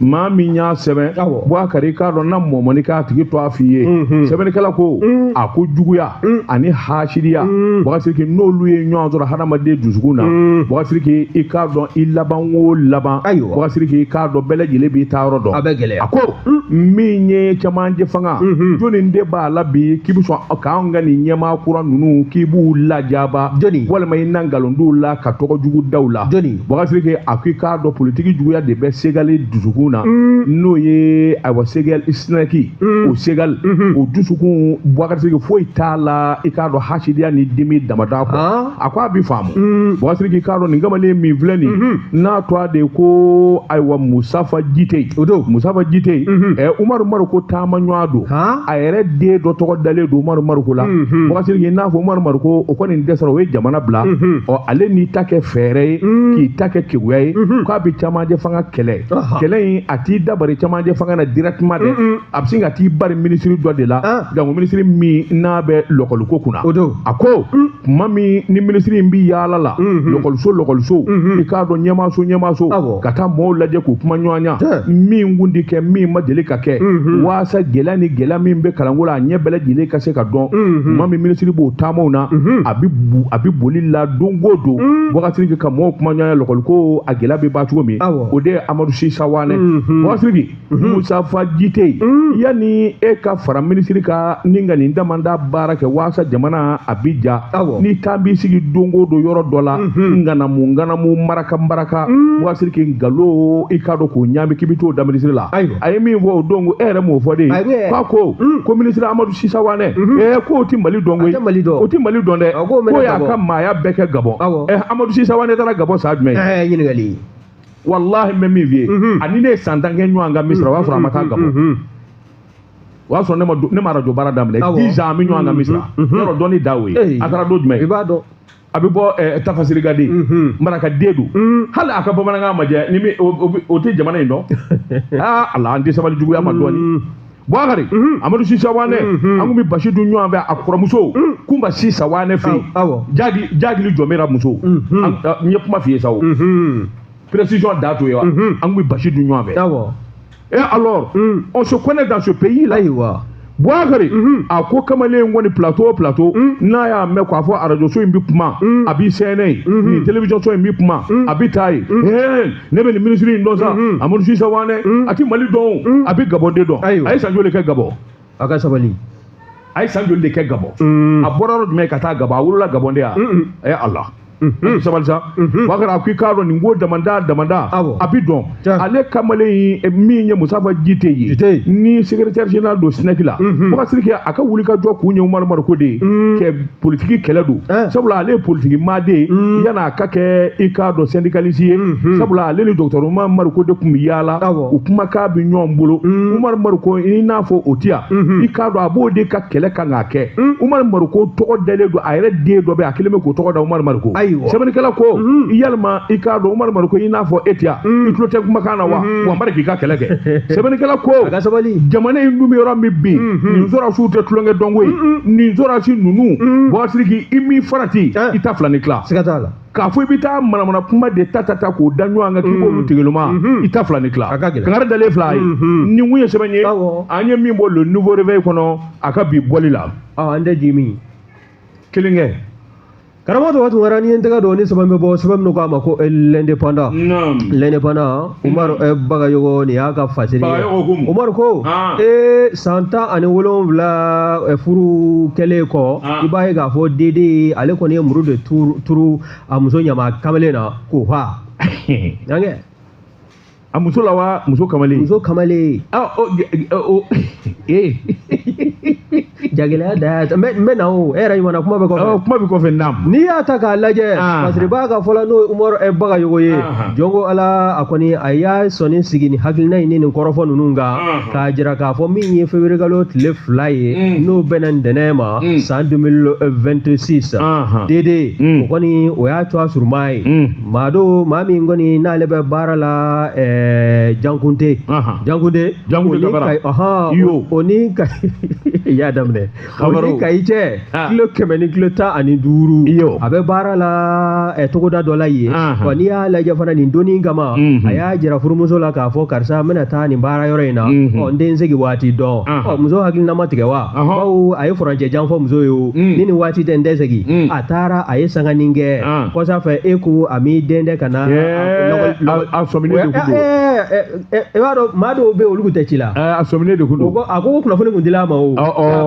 Maa min y'a sɛbɛn, Boubacar, i k'a dɔn na mɔmɔni k'a tigi to a f'i ye. Sɛbɛnnikɛla ko a ko juguya ani hasidiya, Boubacar, n'olu ye ɲɔgɔn sɔrɔ hadamaden dusukun na, Boubacar, i k'a dɔn i laban o laban, Boubacar, i k'a dɔn bɛɛ lajɛlen b'i taa yɔrɔ dɔn. A bɛ gɛlɛya. A ko min ye cɛmancɛ fanga, jɔnni de b'a la bi k'i bɛ sɔn k'anw ka nin ɲɛmaa kura ninnu k'i b'u lajaba, Jɔnni? walima i na nkalon d'u la ka tɔgɔ jugu da u la? Jɔnni? Boubacar, a ko i k'a dɔn politiki juguya de bɛ Segali dusukun na, n'o ye ayiwa Segali SNEC, o Segali o dusukun, Boubacar, foyi t'a la, i k'a dɔn hasidiya ni dimi damada kɔ. A ko a bi faamu, Boubacar, i k'a dɔn nin kamalen min filɛ nin n'a tɔgɔ de ko ayiwa Musafa Jite. O don. Musafa Jite, Umaru Mariko taama ɲɔgɔn don. A yɛrɛ den dɔ tɔgɔ dalen don Umaru Mariko la, Boubacar, i n'a fɔ Umaru Mariko o kɔni dɛsɛra, o ye jamana bila. Ɔ, ale n'i ta kɛ fɛɛrɛ ye k'i ta kɛ keguya ye, k'a bɛ camancɛ fanga kɛlɛ. Kɛlɛ in, a t'i dabari camancɛ fanga na directement dɛ, a bɛ sin ka t'i bari minisiri dɔ de la, jango minisiri min n'a bɛ lɔkɔliko kunna. O don. A ko tuma min ni minisiri in bi yaala la lɔkɔliso lɔkɔliso, i k'a dɔn ɲɛmaaso ɲɛmaaso, ka taa mɔɔw lajɛ k'u kuma ɲɔgɔn ɲa, min kun ti kɛ, min ma deli ka kɛ, waasa gɛlɛya ni gɛlɛya min bɛ kalanko la, a ɲɛ bɛɛ lajɛlen ka se ka dɔn. Tuma min minisiri b'o taamaw na, a bɛ boli la don o don, Boubacar, ka mɔgɔw kuma ɲɔgɔn ɲa lɔkɔliko a gɛlɛya bɛ ban cogo min. O de ye Amadu Sisa Wane. Boubacar, Musafa Jite, yanni e ka fara minisiri ka ni ka nin damanda baara kɛ waasa jamana a bi ja, ni taa b'i sigi don o don yɔrɔ dɔ la, ŋanamu ŋanamu, maraka maraka, Boubacar, nkalon, i k'a dɔn k'o ɲaami k'i bɛ t'o da minisiri la. A ye min fɔ o don, e yɛrɛ m'o fɔ de ye k'a ko ko minisiri Amadu Sisa Wane, k'o ti Mali dɔn koyi, o ti Mali dɔn dɛ, k'o y'a ka maaya bɛɛ kɛ Gabɔn. Amadu Sisa Wane taara Gabɔn san jumɛn? Ɲininkali. Walahi, n bɛ min f'i ye, ani ne ye san 10 kɛ ɲɔgɔn kan Misira, o y'a sɔrɔ a ma taa Gabɔn, o y'a sɔrɔ ne ma arajo baara daminɛ. 10 ans an bɛ ɲɔgɔn kan Misira, yɔrɔ dɔnni da o ye. A taara don jumɛn? I b'a dɔn. A bɛ bɔ Tafasirigaden, marakaden don, hali a ka bamanankan ma jɛ ni min o tɛ jamana in dɔn. Aa ala, an tɛ sabali juguya ma dɔɔni. Boubacar, Amadu Sisa Wane, an kun bɛ basi dun ɲɔgɔn fɛ a kɔrɔmuso Kunba Sisa Wane fɛ yen, Jagili Jɔmira muso. N ye kuma f'i ye sa, o précision da t'o ye wa? An kun bɛ basi dun ɲɔgɔn fɛ. Et alors, on se connaît dans ce pays là. Boubacar, a ko kamalen kɔni, plateau o plateau n'a y'a mɛn k'a fɔ arajo so in bɛ kuma, a b'i sɛnɛ yen, nin télévision so in bɛ kuma, a bɛ taa yen. Ne bɛ nin minisiri in dɔn sa, Amadu Sisa Wane, a ti Mali dɔn o, a bɛ Gabɔn de dɔn. A ye san joli kɛ Gabɔn? A ka sabali. A ye san joli de kɛ Gabɔn? A bɔra yɔrɔ jumɛn ka taa Gabɔn? A wolola Gabɔn de ya? Ala, sabali sa. Boubacar, a ko i k'a dɔn nin ko damanda damanda, a bi dɔn. Ale kamalen in min ye Musafa Jite ye, ni secrétaire général don SNEC la, Boubacar, a ka wuli ka jɔ k'u ɲɛ Umaru Mariko de ye kɛ politiki kɛlɛ don, sabula ale ye politiki maaden ye yan'a ka kɛ i k'a dɔn syndicaliste ye, sabula ale ni docteur Umaru Mariko de tun bɛ yaala, u kumakan bɛ ɲɔgɔn bolo. Umaru Mariko, i n'a fɔ o ti yan, i k'a dɔn a b'o de ka kɛlɛ kan k'a kɛ. Umaru Mariko tɔgɔ dalen don a yɛrɛ den dɔ bɛ, a kɛlen bɛ k'o tɔgɔ da Umaru Mariko. Ayiwa sɛbɛnnikɛla ko yalima i k'a dɔn Umaru Mariko i n'a fɔ e tɛ yan i tulo tɛ kumakan na wa wa n bari k'i ka kɛlɛ kɛ sɛbɛnnikɛla ko a ka sabali jamana in dun bɛ yɔrɔ min bi nin sɔrɔdasiw tɛ tulonkɛ dɔn koyi nin sɔrɔdasi ninnu Bubakari Sidiki i m'i farati i ta fila ni tila siga t'a la k'a fɔ i bɛ taa manamana kuma de ta ta ta k'o da ɲɔgɔn kan k'i b'olu tigɛloma i ta fila ni tila kangari dalen fila ye nin kun ye sɛbɛn ye an ye min bɔ le nouveau réveil kɔnɔ a ka bi bɔli la an tɛ ji min kelen kɛ karamɔgɔ tɔgɔ Tunkara ni ye n tɛgɛ don ni sɛbɛn bɛ bɔ sɛbɛn min k'a ma ko l'indépendant l'indépendant Umaru Bagayogo nin y'a ka fasiri ye Umaru ko ee san 17 furu kɛlen kɔ i b'a ye k'a fɔ Dede ale kɔni ye muru de turu a muso ɲama kamalen na k'o fa yan a muso la wa muso kamalen muso kamalen ee jagɛlɛya da n bɛ na o e yɛrɛ ɲuman na kuma bɛ kɔfɛ kuma bɛ kɔfɛ naam n'i y'a ta k'a lajɛ fasiriba ka fɔla n'o ye Umaru Bagayogo ye jɔn ko Ala a kɔni a y'a sɔnni sigi ni hakilina in ni nin kɔrɔfɔ ninnu kan k'a jira k'a fɔ min ye février kalo tile 2 ye n'o bɛnna ntɛnɛn ma san 2026 Dede o kɔni o y'a to a suruma ye maa don maa min kɔni n'ale bɛ baara la Jankunte Jankunte Jankunte o ni ka i y'a daminɛ o ni Kayi cɛ kilo 100 ni kilo 15 a bɛ baara la togoda dɔ la yen wa n'i y'a lajɛ fana nin donni kama a y'a jira furumuso la k'a fɔ karisa n bɛna taa nin baara yɔrɔ in na ɔ n tɛ n segin waati dɔn ɔ muso hakilina ma tigɛ wa bawo a ye furancɛ jan fɔ muso ye o ni nin waati tɛ n tɛ segin a taara a ye sanganin kɛ kɔsa fɛ e ko a m'i den dɛ ka na a sɔminen de kun don i b'a dɔn maa dɔw bɛ yen olu tun tɛ ci la a sɔminen de kun don a ko kunnafoni kun dila a ma o a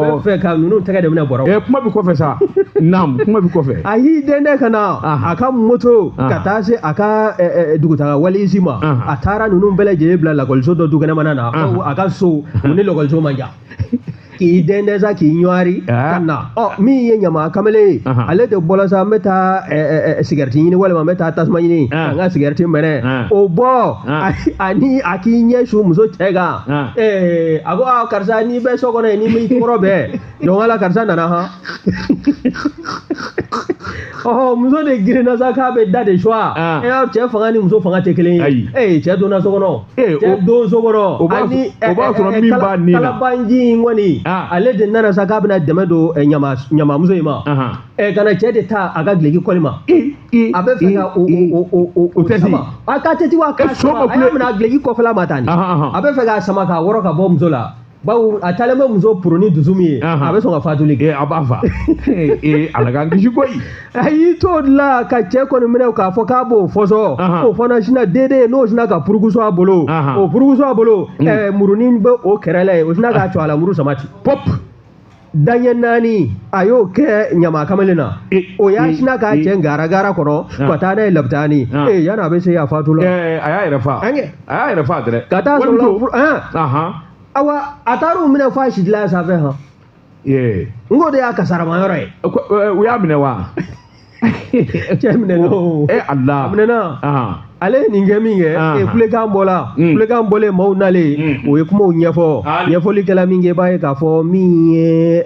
bɛ fɛ ka ninnu tɛgɛ de minɛ bɔrɔ kuma bɛ kɔfɛ sa naam kuma bɛ kɔfɛ a y'i den dɛ ka na a ka moto ka taa se a ka dugutaga walisi ma a taara ninnu bɛɛ lajɛlen bila lakɔliso dɔ dukɛnɛmana na a ka so u ni lakɔliso man jan k'i den dɛ sa k'i ɲɔgɔri ka na ɔ min ye ɲama kamalen ye ale de bɔla sa n bɛ taa sigɛriti ɲini walima n bɛ taa tasuma ɲini ka n ka sigɛriti mɛnɛ o bɔ ani a k'i ɲɛ su muso cɛ kan a ko karisa n'i bɛ so kɔnɔ yen n'i m'i kɔrɔ bɛɛ donc ala karisa nana han ɔhɔ muso de girinna sa k'a bɛ da de suwa cɛ fanga ni muso fanga tɛ kelen ye ee cɛ donna so kɔnɔ cɛ don so kɔnɔ ani o b'a sɔrɔ min b'a nin na kalabanji in kɔni ale de nana sa k'a bɛna dɛmɛ don ɲamamuso in ma ka na cɛ de ta a ka duloki kɔli ma a bɛ fɛ ka o tɛ sama a k'a tɛ wa k'a sama a y'a minɛ a duloki kɔfɛla ma tan a bɛ fɛ k'a sama k'a wɔrɔ ka bɔ muso la bawo a taalen bɛ muso poro ni dusu min ye a bɛ sɔn ka fatuli kɛ a b'a fa ala k'an kisi koyi a y'i t'o la ka cɛ kɔni minɛ k'a fɔ k'a b'o fɔsɔ o fana sina dede n'o sina ka purukusu a bolo o purukusu a bolo murunin bɛ o kɛrɛ la yen o sina k'a cɔ a la muru sama ten pop daɲɛ 4 a y'o kɛ ɲama kamalen na o y'a sina k'a cɛ garagara kɔnɔ ka taa n'a ye labitani yanni a bɛ se a fatu la a y'a yɛrɛ fa a y'a yɛrɛ fa dɛrɛ ka taa sɔrɔ awa a taar'u minɛ f'a sidila sanfɛ han n k'o de y'a kasarama yɔrɔ ye u y'a minɛ wa cɛ minɛna o ala a minɛna ale ye nin kɛ min kɛ kulekan bɔla kulekan bɔlen maaw nalen o ye kumaw ɲɛfɔ ɲɛfɔli kɛla min kɛ i b'a ye k'a fɔ min ye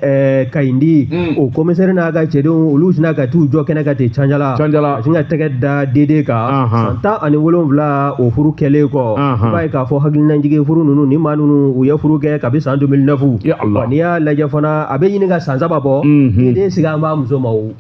Kayindi o komisɛri n'a ka cɛdenw olu sina ka t'u jɔ kɛnɛ kan ten Canjala a sin ka tɛgɛ da Dede kan san 17 o furu kɛlen kɔ i b'a ye k'a fɔ hakilinajigin furu ninnu ni maa ninnu u ye furu kɛ kabi san 2009 n'i y'a lajɛ fana a bɛ ɲini ka san 3 bɔ Dede sigi an b'a muso ma o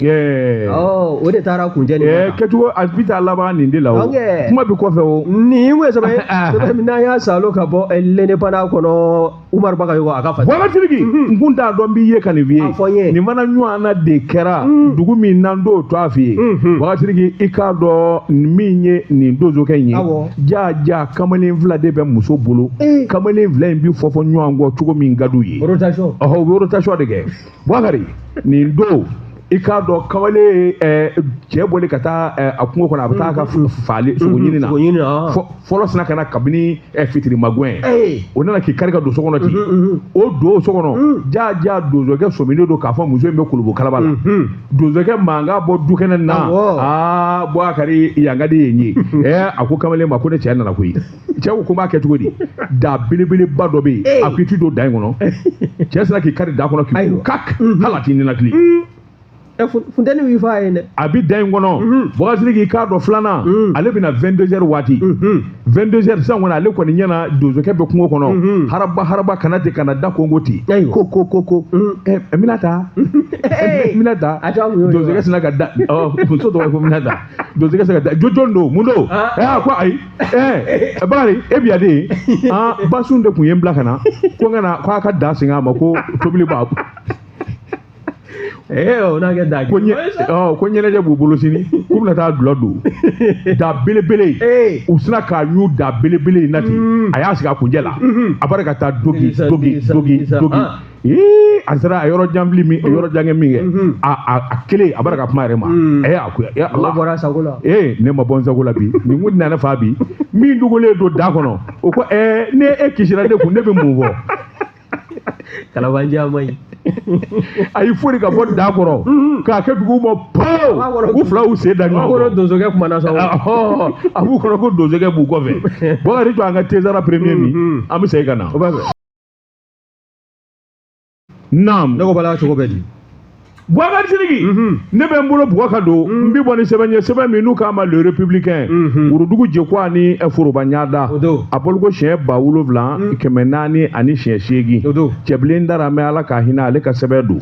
o de taara kuncɛ nin kɛcogo a bɛ taa laban nin de la o kuma bɛ kɔfɛ o nin ye sɛbɛn sɛbɛn min n'an y'a salo ka bɔ l'indépendant kɔnɔ Umaru Bagayogo a ka fa Bubakari Sidiki n kun t'a dɔn n b'i ye ka nin f'i ye nin fana ɲɔgɔnna de kɛra dugu min n'an t'o tɔgɔ f'i ye Bubakari Sidiki i k'a dɔn min ye nin donsokɛ in ye ja ja kamalen 2 de bɛ muso bolo kamalen 2 in bi fɔ fɔ ɲɔgɔn kɔ cogo min ka d'u ye rotation ɔhɔ u bɛ rotation de kɛ Bubakari nin don i k'a dɔn kamalen cɛ bɔlen ka taa a kungo kɔnɔ a bɛ taa ka faali sogo ɲini na fɔlɔ sina ka na kabini fitiri magɛn o nana k'i kari ka don so kɔnɔ ten o don so kɔnɔ ja ja donsokɛ sɔminen don k'a fɔ muso in bɛ kolobo kalaba la donsokɛ mankan bɔ dukɛnɛ na aa Bubakari yan ka di yen ye a ko kamalen ma ko ne cɛ nana koyi cɛ ko ko n b'a kɛ cogo di da belebeleba dɔ bɛ yen a ko i t'i don da in kɔnɔ cɛ sina k'i kari da kɔnɔ k'i kak hali a t'i ninakili Funteni b'i fa yen dɛ. A bi da in kɔnɔ. Boubacar Sidiki, i k'a dɔn filanan, ale bɛna 22 heures waati. 22 heures sisan kɔni, ale kɔni ɲɛna donsokɛ bɛ kungo kɔnɔ. Haraba haraba kana ten kana da kongo ten. Ko ko ko ko. Ɛ Minata. Minata. Donsokɛ sina ka da. Muso tɔgɔ ko Minata. Donsokɛ sina ka da. Jɔn don mun don? Ɛ ko ayi. Ɛ Bakari e bi yan de. Basun de tun ye n bila ka na. Ko n ka na k'a ka da segin a ma ko tobili b'a. O n'a kɛ da ko ɲɛnajɛ b'u bolo sini k'u bɛna taa dulɔ don da belebele u sina k'a ɲu da belebele in na ten a y'a sigi a kunjɛ la a bɔra ka taa dogi dogi dogi dogi a sera a yɔrɔ janfili min yɔrɔ jankɛ min kɛ a kelen a bɔra ka kuma yɛrɛ ma a ko ala bɔra sago la ne ma bɔ n sago la bi nin kun nana fa bi min dogolen don da kɔnɔ o ko ne e kisira ne kun ne bɛ mun fɔ. Kalabanjiya man ɲi. A y'i fori ka bɔ da kɔrɔ k'a kɛ dugu ma pow u fila y'u sen da ɲɔgɔn kɔrɔ. Donsokɛ kumana sa. A b'u kɔnɔ ko donsokɛ b'u kɔfɛ. Bakari to an ka Tezara premier min an bɛ segin ka na. Naam. Ne ko bala cogo bɛ di? Boubacar Sidiki, ne bɛ n bolo bugɔ ka don n bɛ bɔ ni sɛbɛn ye sɛbɛn min n'u k'a ma Le Républicain Worodugu Jekuwa ni foroba ɲada a bɔli ko siɲɛ 7408 Cɛbilen dara mɛ Ala ka hinɛ ale ka sɛbɛn don.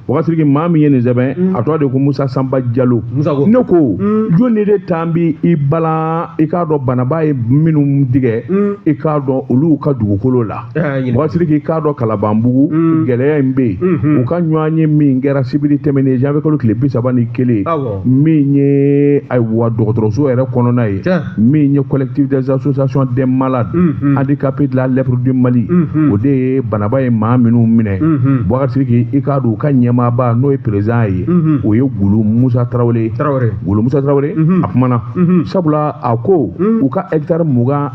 Boubacar Sidiki maa min ye nin sɛbɛn a tɔgɔ de ko Musa Sanba Jalo. Ne ko jɔnni de tan bi i balan i k'a dɔn banaba ye minnu tigɛ i k'a dɔn olu ka dugukolo la. Boubacar Sidiki i k'a dɔn Kalabanbugu gɛlɛya in bɛ yen u ka ɲɔgɔn ye min kɛra sibiri tɛmɛnen janvier kalo tile 31 min ye ayiwa dɔgɔtɔrɔso yɛrɛ kɔnɔna ye min ye collectif des associations des malades handicapés de la lèpre du Mali o de ye banaba ye maa minnu minɛ. Boubacar Sidiki i k'a dɔn u ka ɲɛmaaba n'o ye président ye o ye Gulu Musa Tarawele. Gulu Musa Tarawele a kumana sabula a ko u ka hectare 24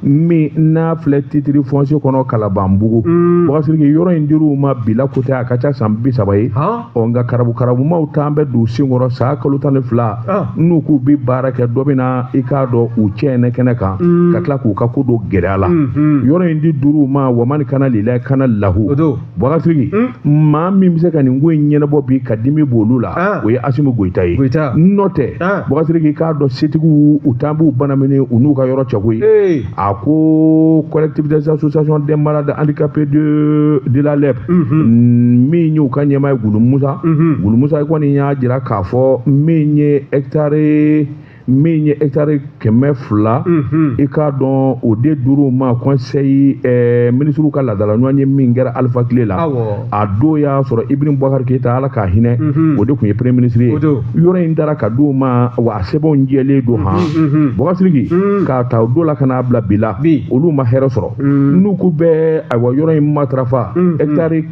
min n'a filɛ titre foncier kɔnɔ Kalabanbugu. Boubacar Sidiki yɔrɔ in dir'u ma bila ko tɛ a ka ca san 30 ye. Nka karabumaw t'an bɛ don sen kɔrɔ san kalo 12 n'u k'u bɛ baara kɛ dɔ bɛ na i k'a dɔn u cɛ kɛnɛ kan ka tila k'u ka ko don gɛlɛya la. Yɔrɔ in di duuru ma wamani kana lila kana lahu. Boubacar Sidiki maa min bɛ se ka nin ko in ɲɛnabɔ bi ka dimi b'olu la o ye Asimi Goyita ye. N'o tɛ Boubacar Sidiki k'a dɔn setigiw u t'an b'u banamini u n'u ka yɔrɔ cɛ koyi. A ko collectif des associations des malades handicapés de la lèpre min y'u ka ɲɛmaa ye Gulu Musa. Gulu Musa kɔni y'a jira k'a fɔ min ye hectare 200 i k'a dɔn o de duuru ma conseil ministre ka laadala ɲɔgɔn ye min kɛra Alpha Tile la a don y'a sɔrɔ Ibrahim Boubacar Keita Ala k'a hinɛ o de tun ye premier ministre ye. Yɔrɔ in dara ka d'u ma wa a sɛbɛnw jɛlen don han. Boubacar Sidiki k'a ta o don la ka n'a bila bi la olu ma hɛrɛ sɔrɔ n'u k'u bɛ ayiwa yɔrɔ in matarafa hectare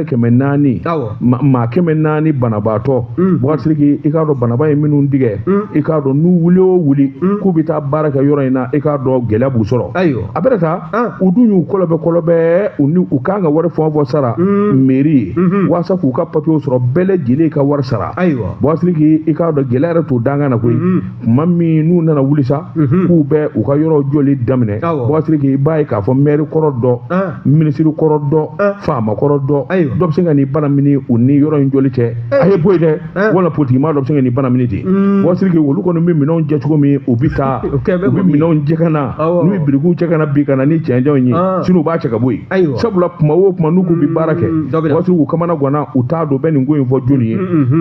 400 maa 400 banabaatɔ. Boubacar Sidiki i k'a dɔn banaba ye minnu tigɛ i k'a dɔn n'u wuli o wuli k'u bɛ taa baara kɛ yɔrɔ in na i k'a dɔn gɛlɛya b'u sɔrɔ. A bɛ taa u dun y'u kɔlɔbɛ kɔlɔbɛ u ni u kan ka wari fɛn o fɛn sara mairie ye walasa k'u ka papiyew sɔrɔ bɛɛ lajɛlen ka wari sara. Boubacar Sidiki i k'a dɔn gɛlɛya yɛrɛ t'o dankan na koyi. Tuma min n'u nana wuli sa k'u bɛ u ka yɔrɔ jɔli daminɛ Boubacar Sidiki i b'a ye k'a fɔ maire kɔrɔ dɔ ministre kɔrɔ dɔ faama kɔrɔ dɔ dɔ bɛ se ka n'i bana mini u ni yɔrɔ in jɔli cɛ a ye bɔ yen dɛ wala politikimaa dɔ bɛ se ka n'i bana mini ten. Boubacar Sidiki olu kɔni bɛ minɛnw jɛ cogo min u bɛ taa u bɛ minɛnw jɛ ka na n'u ye birikiw cɛ ka na bi ka na ni cɛncɛnw ye sin'u b'a cɛ ka bɔ yen sabula kuma o kuma n'u k'u bɛ baara kɛ Boubacar Sidiki u kamana ganna u t'a dɔn u bɛ nin ko in fɔ jɔnni ye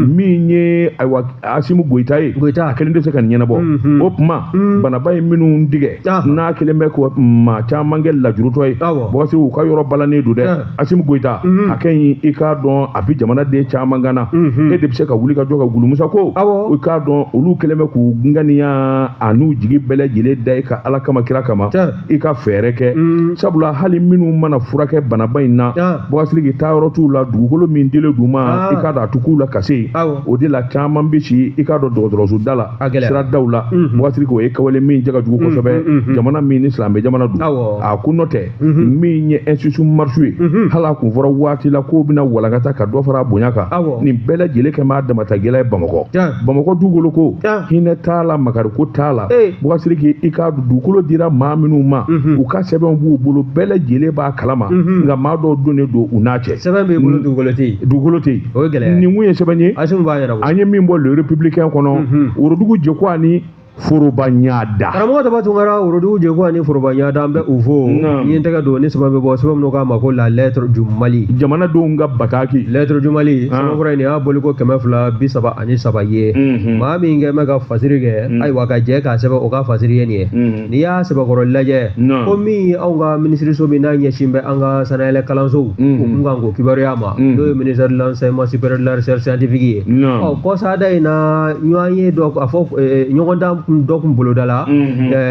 min ye ayiwa Asimi Goyita ye a kelen tɛ se ka nin ɲɛnabɔ. O tuma banaba ye minnu tigɛ n'a kelen bɛ ko maa caman kɛ lajurutɔ ye Boubacar Sidiki u ka yɔrɔ balannen don dɛ. Asimi Goyita hakɛ in i k'a dɔn a bɛ jamanaden caman kan na e de bɛ se ka wuli ka jɔ ka Gulu Musa ko i k'a dɔn olu kelen bɛ k'u ŋaniya a n'u jigi bɛɛ lajɛlen da i ka Ala kama kira kama i ka fɛɛrɛ kɛ sabula hali minnu mana furakɛ banaba in na Boubacar Sidiki taa yɔrɔ t'u la dugukolo min dilen d'u ma i k'a dɔn a tɛ k'u la ka se o de la caman bɛ si i k'a dɔn dɔgɔtɔrɔso da la siradaw la Boubacar Sidiki o ye kawale min cɛ ka jugu kosɛbɛ jamana min ni silamɛ jamana don a ko n'o tɛ min ye institution marche ye hali a kun fɔra waati la k'o bɛna walankata ka dɔ fara a bonya kan nin bɛɛ lajɛlen kɛ maa damata gɛlɛya ye Bamakɔ. Bamakɔ dugukolo ko Hinɛ t'a la, makariko t'a la. Boubacar Sidiki, i k'a dɔn dugukolo dira maa minnu ma, u ka sɛbɛnw b'u bolo, bɛɛ lajɛlen b'a kalama, nka maa dɔw donnen don u n'a cɛ. Sɛbɛn b'i bolo, dugukolo tɛ yen. Dugukolo tɛ yen. O ye gɛlɛya ye. Nin kun ye sɛbɛn ye. Asimi b'a ɲɛnabɔ. An ye min bɔ Le Républicain kɔnɔ, Worodugu Jɛkuwa ni Foroba Ɲada. Karamɔgɔ Daba Tunkara, Worodugu Jɛkuwa ni Foroba Ɲada, an bɛ u fo. Ni ye n tɛgɛ don ni sɛbɛn bɛ bɔ, sɛbɛn minnu k'a ma ko La Lettre du Mali. Jamanadenw ka bataki. Lettre du Mali, sɛbɛnfura in nin y'a boliko 233 ye. Maa min kɛ bɛ ka fasiri kɛ, ayiwa, ka jɛ k'a sɛbɛn, o ka fasiri ye nin ye. N'i y'a sɛbɛkɔrɔ lajɛ, ko min ye anw ka minisiriso min n'a ɲɛsin bɛ an ka sanayɛlɛ kalansow, o kun kan k'o kibaruya ma, n'o ye ministère de l'enseignement supérieur, de la recherche scientifique ye. Ɔ, kɔsada in na, ɲɔgɔn ye dɔ a fɔ, ɲɔgɔndan dɔ kun boloda la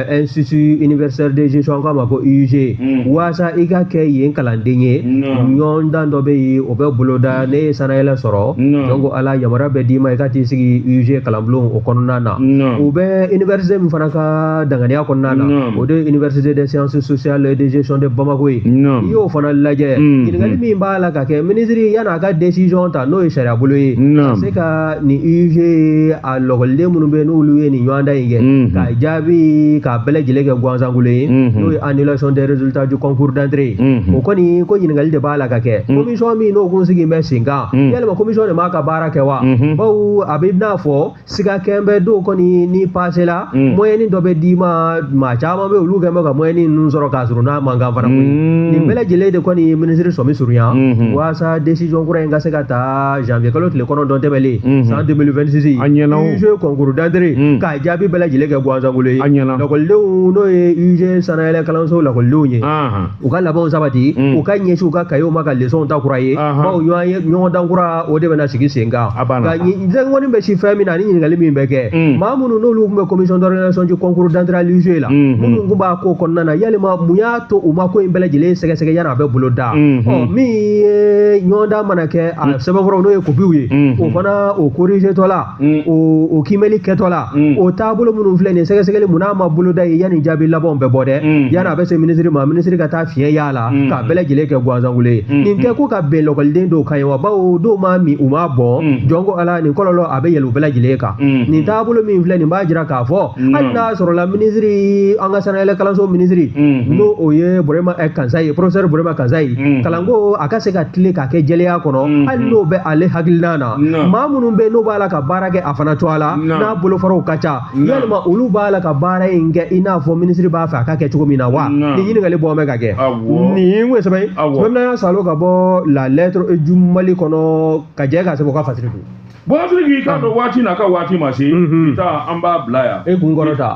institut universitaire de gestion, an k'a ma ko IUG. Waasa i ka kɛ yen kalanden ye, ɲɔgɔndan dɔ bɛ yen, o bɛ boloda. Ne ye sanayɛlɛ sɔrɔ, donc ala yamaruya bɛ d'i ma i ka t'i sigi UG kalanbulon o kɔnɔna na. U bɛ université min fana ka danganiya kɔnɔna na, o de ye université des sciences sociales et de gestion de Bamako ye. I y'o fana lajɛ, ɲininkali min b'a la ka kɛ, minisiri yan'a ka décision ta, n'o ye sariya bolo ye, ka se ka nin UG a lɔkɔliden minnu bɛ yen, n'olu ye nin ɲɔgɔndan in kɛ, k'a jaabi k'a bɛɛ lajɛlen kɛ gansankolo ye, n'o ye annulation des résultats du concours d'entrée, o kɔni ko ɲininkali de b'a la ka kɛ. Commission min n'o kun sigi bɛ sen kan, yalima commission de m'a ka baara kɛ wa? Bawo a bɛ n'a fɔ siga kɛn bɛ dɔw kɔni ni passé la, moyenne dɔ bɛ d'i ma, maa caman bɛ olu kɛn bɛ ka moyenne ninnu sɔrɔ k'a sɔrɔ n'a man kan fana koyi. Nin bɛɛ lajɛlen de kɔni ye minisiri sɔmi surunya waasa décision kura in ka se ka ta janvier kalo tile 9 tɛmɛlen san 2026. A ɲɛna o. UG concours d'entrée k'a jaabi bɛɛ lajɛlen kɛ gansankolo ye. A ɲɛna. Lakɔlidenw, n'o ye UG sanayɛlɛ kalanso lakɔlidenw ye, u ka labɛnw sabati, u ka ɲɛsin u ka kayew ma ka leçons ta kura ye, bawo ɲɔgɔn ye ɲɔgɔndan kura o de bɛna sigi sen kan. A banna. Nka kɔni bɛ si fɛn min na ani ɲininkali min bɛ kɛ, maa minnu n'olu tun bɛ commission d'organisation du concours d'entrée à l'UG la, minnu tun b'a ko kɔnɔna na, yalima mun y'a to u ma ko in bɛɛ lajɛlen sɛgɛsɛgɛ yanni a bɛ bolo da? Ɔ, min ye ɲɔgɔndan mana kɛ, a sɛbɛnfuraw, n'o ye kopiw ye, o fana o corrigé tɔ la, o kiimɛli kɛtɔ la, o taabolo minnu filɛ nin ye, sɛgɛsɛgɛli mun n'a ma boloda ye yanni jaabi labanw bɛ bɔ dɛ, yanni a bɛ se minisiri ma, minisiri ka taa fiɲɛ y'a la k'a bɛɛ lajɛlen kɛ gansankolo ye. Nin tɛ ko ka bɛn lɔkɔliden dɔw kan ye wa? Bawo dɔw ma min, u ma bɔn, jɔn ko ala, nin kɔlɔlɔ a bɛ yɛlɛ u bɛɛ lajɛlen kan. Nin taabolo min filɛ nin b'a jira k'a fɔ hali n'a sɔrɔla minisiri, an ka sanayɛlɛ kalanso minisiri, n'o o ye Burema Kansayi ye, professeur Burema Kansayi, kalanko a ka se ka tile k'a kɛ jɛlenya kɔnɔ, hali n'o bɛ ale hakilina na, maa minnu bɛ n'o b'a la ka baara kɛ a fana cogoya la, n'a bolofaraw ka ca, yalima olu b'a la ka baara in kɛ i n'a fɔ minisiri b'a fɛ a ka kɛ cogo min na wa? Nin ɲininkali bɔ bɛ ka kɛ. Nin kun ye sɛbɛn ye, sɛbɛn min y'a salo ka bɔ La Lettre du Mali kɔnɔ, ka jɛ k'a sɛbɛn o ka fasiri don. Bon, Sidiki, k'a dɔn waati n'a ka waati ma se, taa an b'a bila yan. E kun kɔrɔta.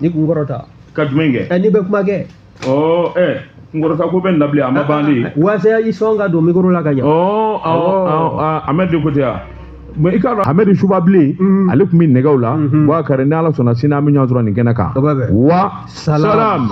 Ni kun kɔrɔta. Ka jumɛn kɛ? Ɛ, n'i bɛ kuma kɛ. Ɔ, ɛ, kunkɔrɔta ko bɛ nin labila, a ma ban de. Waasa i sɔn ka don micro la ka ɲɛ. Ɔ, awɔ, Ahmed de ko ten wa? Mais i k'a dɔn Ahmed Subabilen, ale tun bɛ nɛgɛw la. Boubacar, ni Ala sɔnna, sini an bɛ ɲɔgɔn sɔrɔ nin kɛnɛ kan. Wa salam.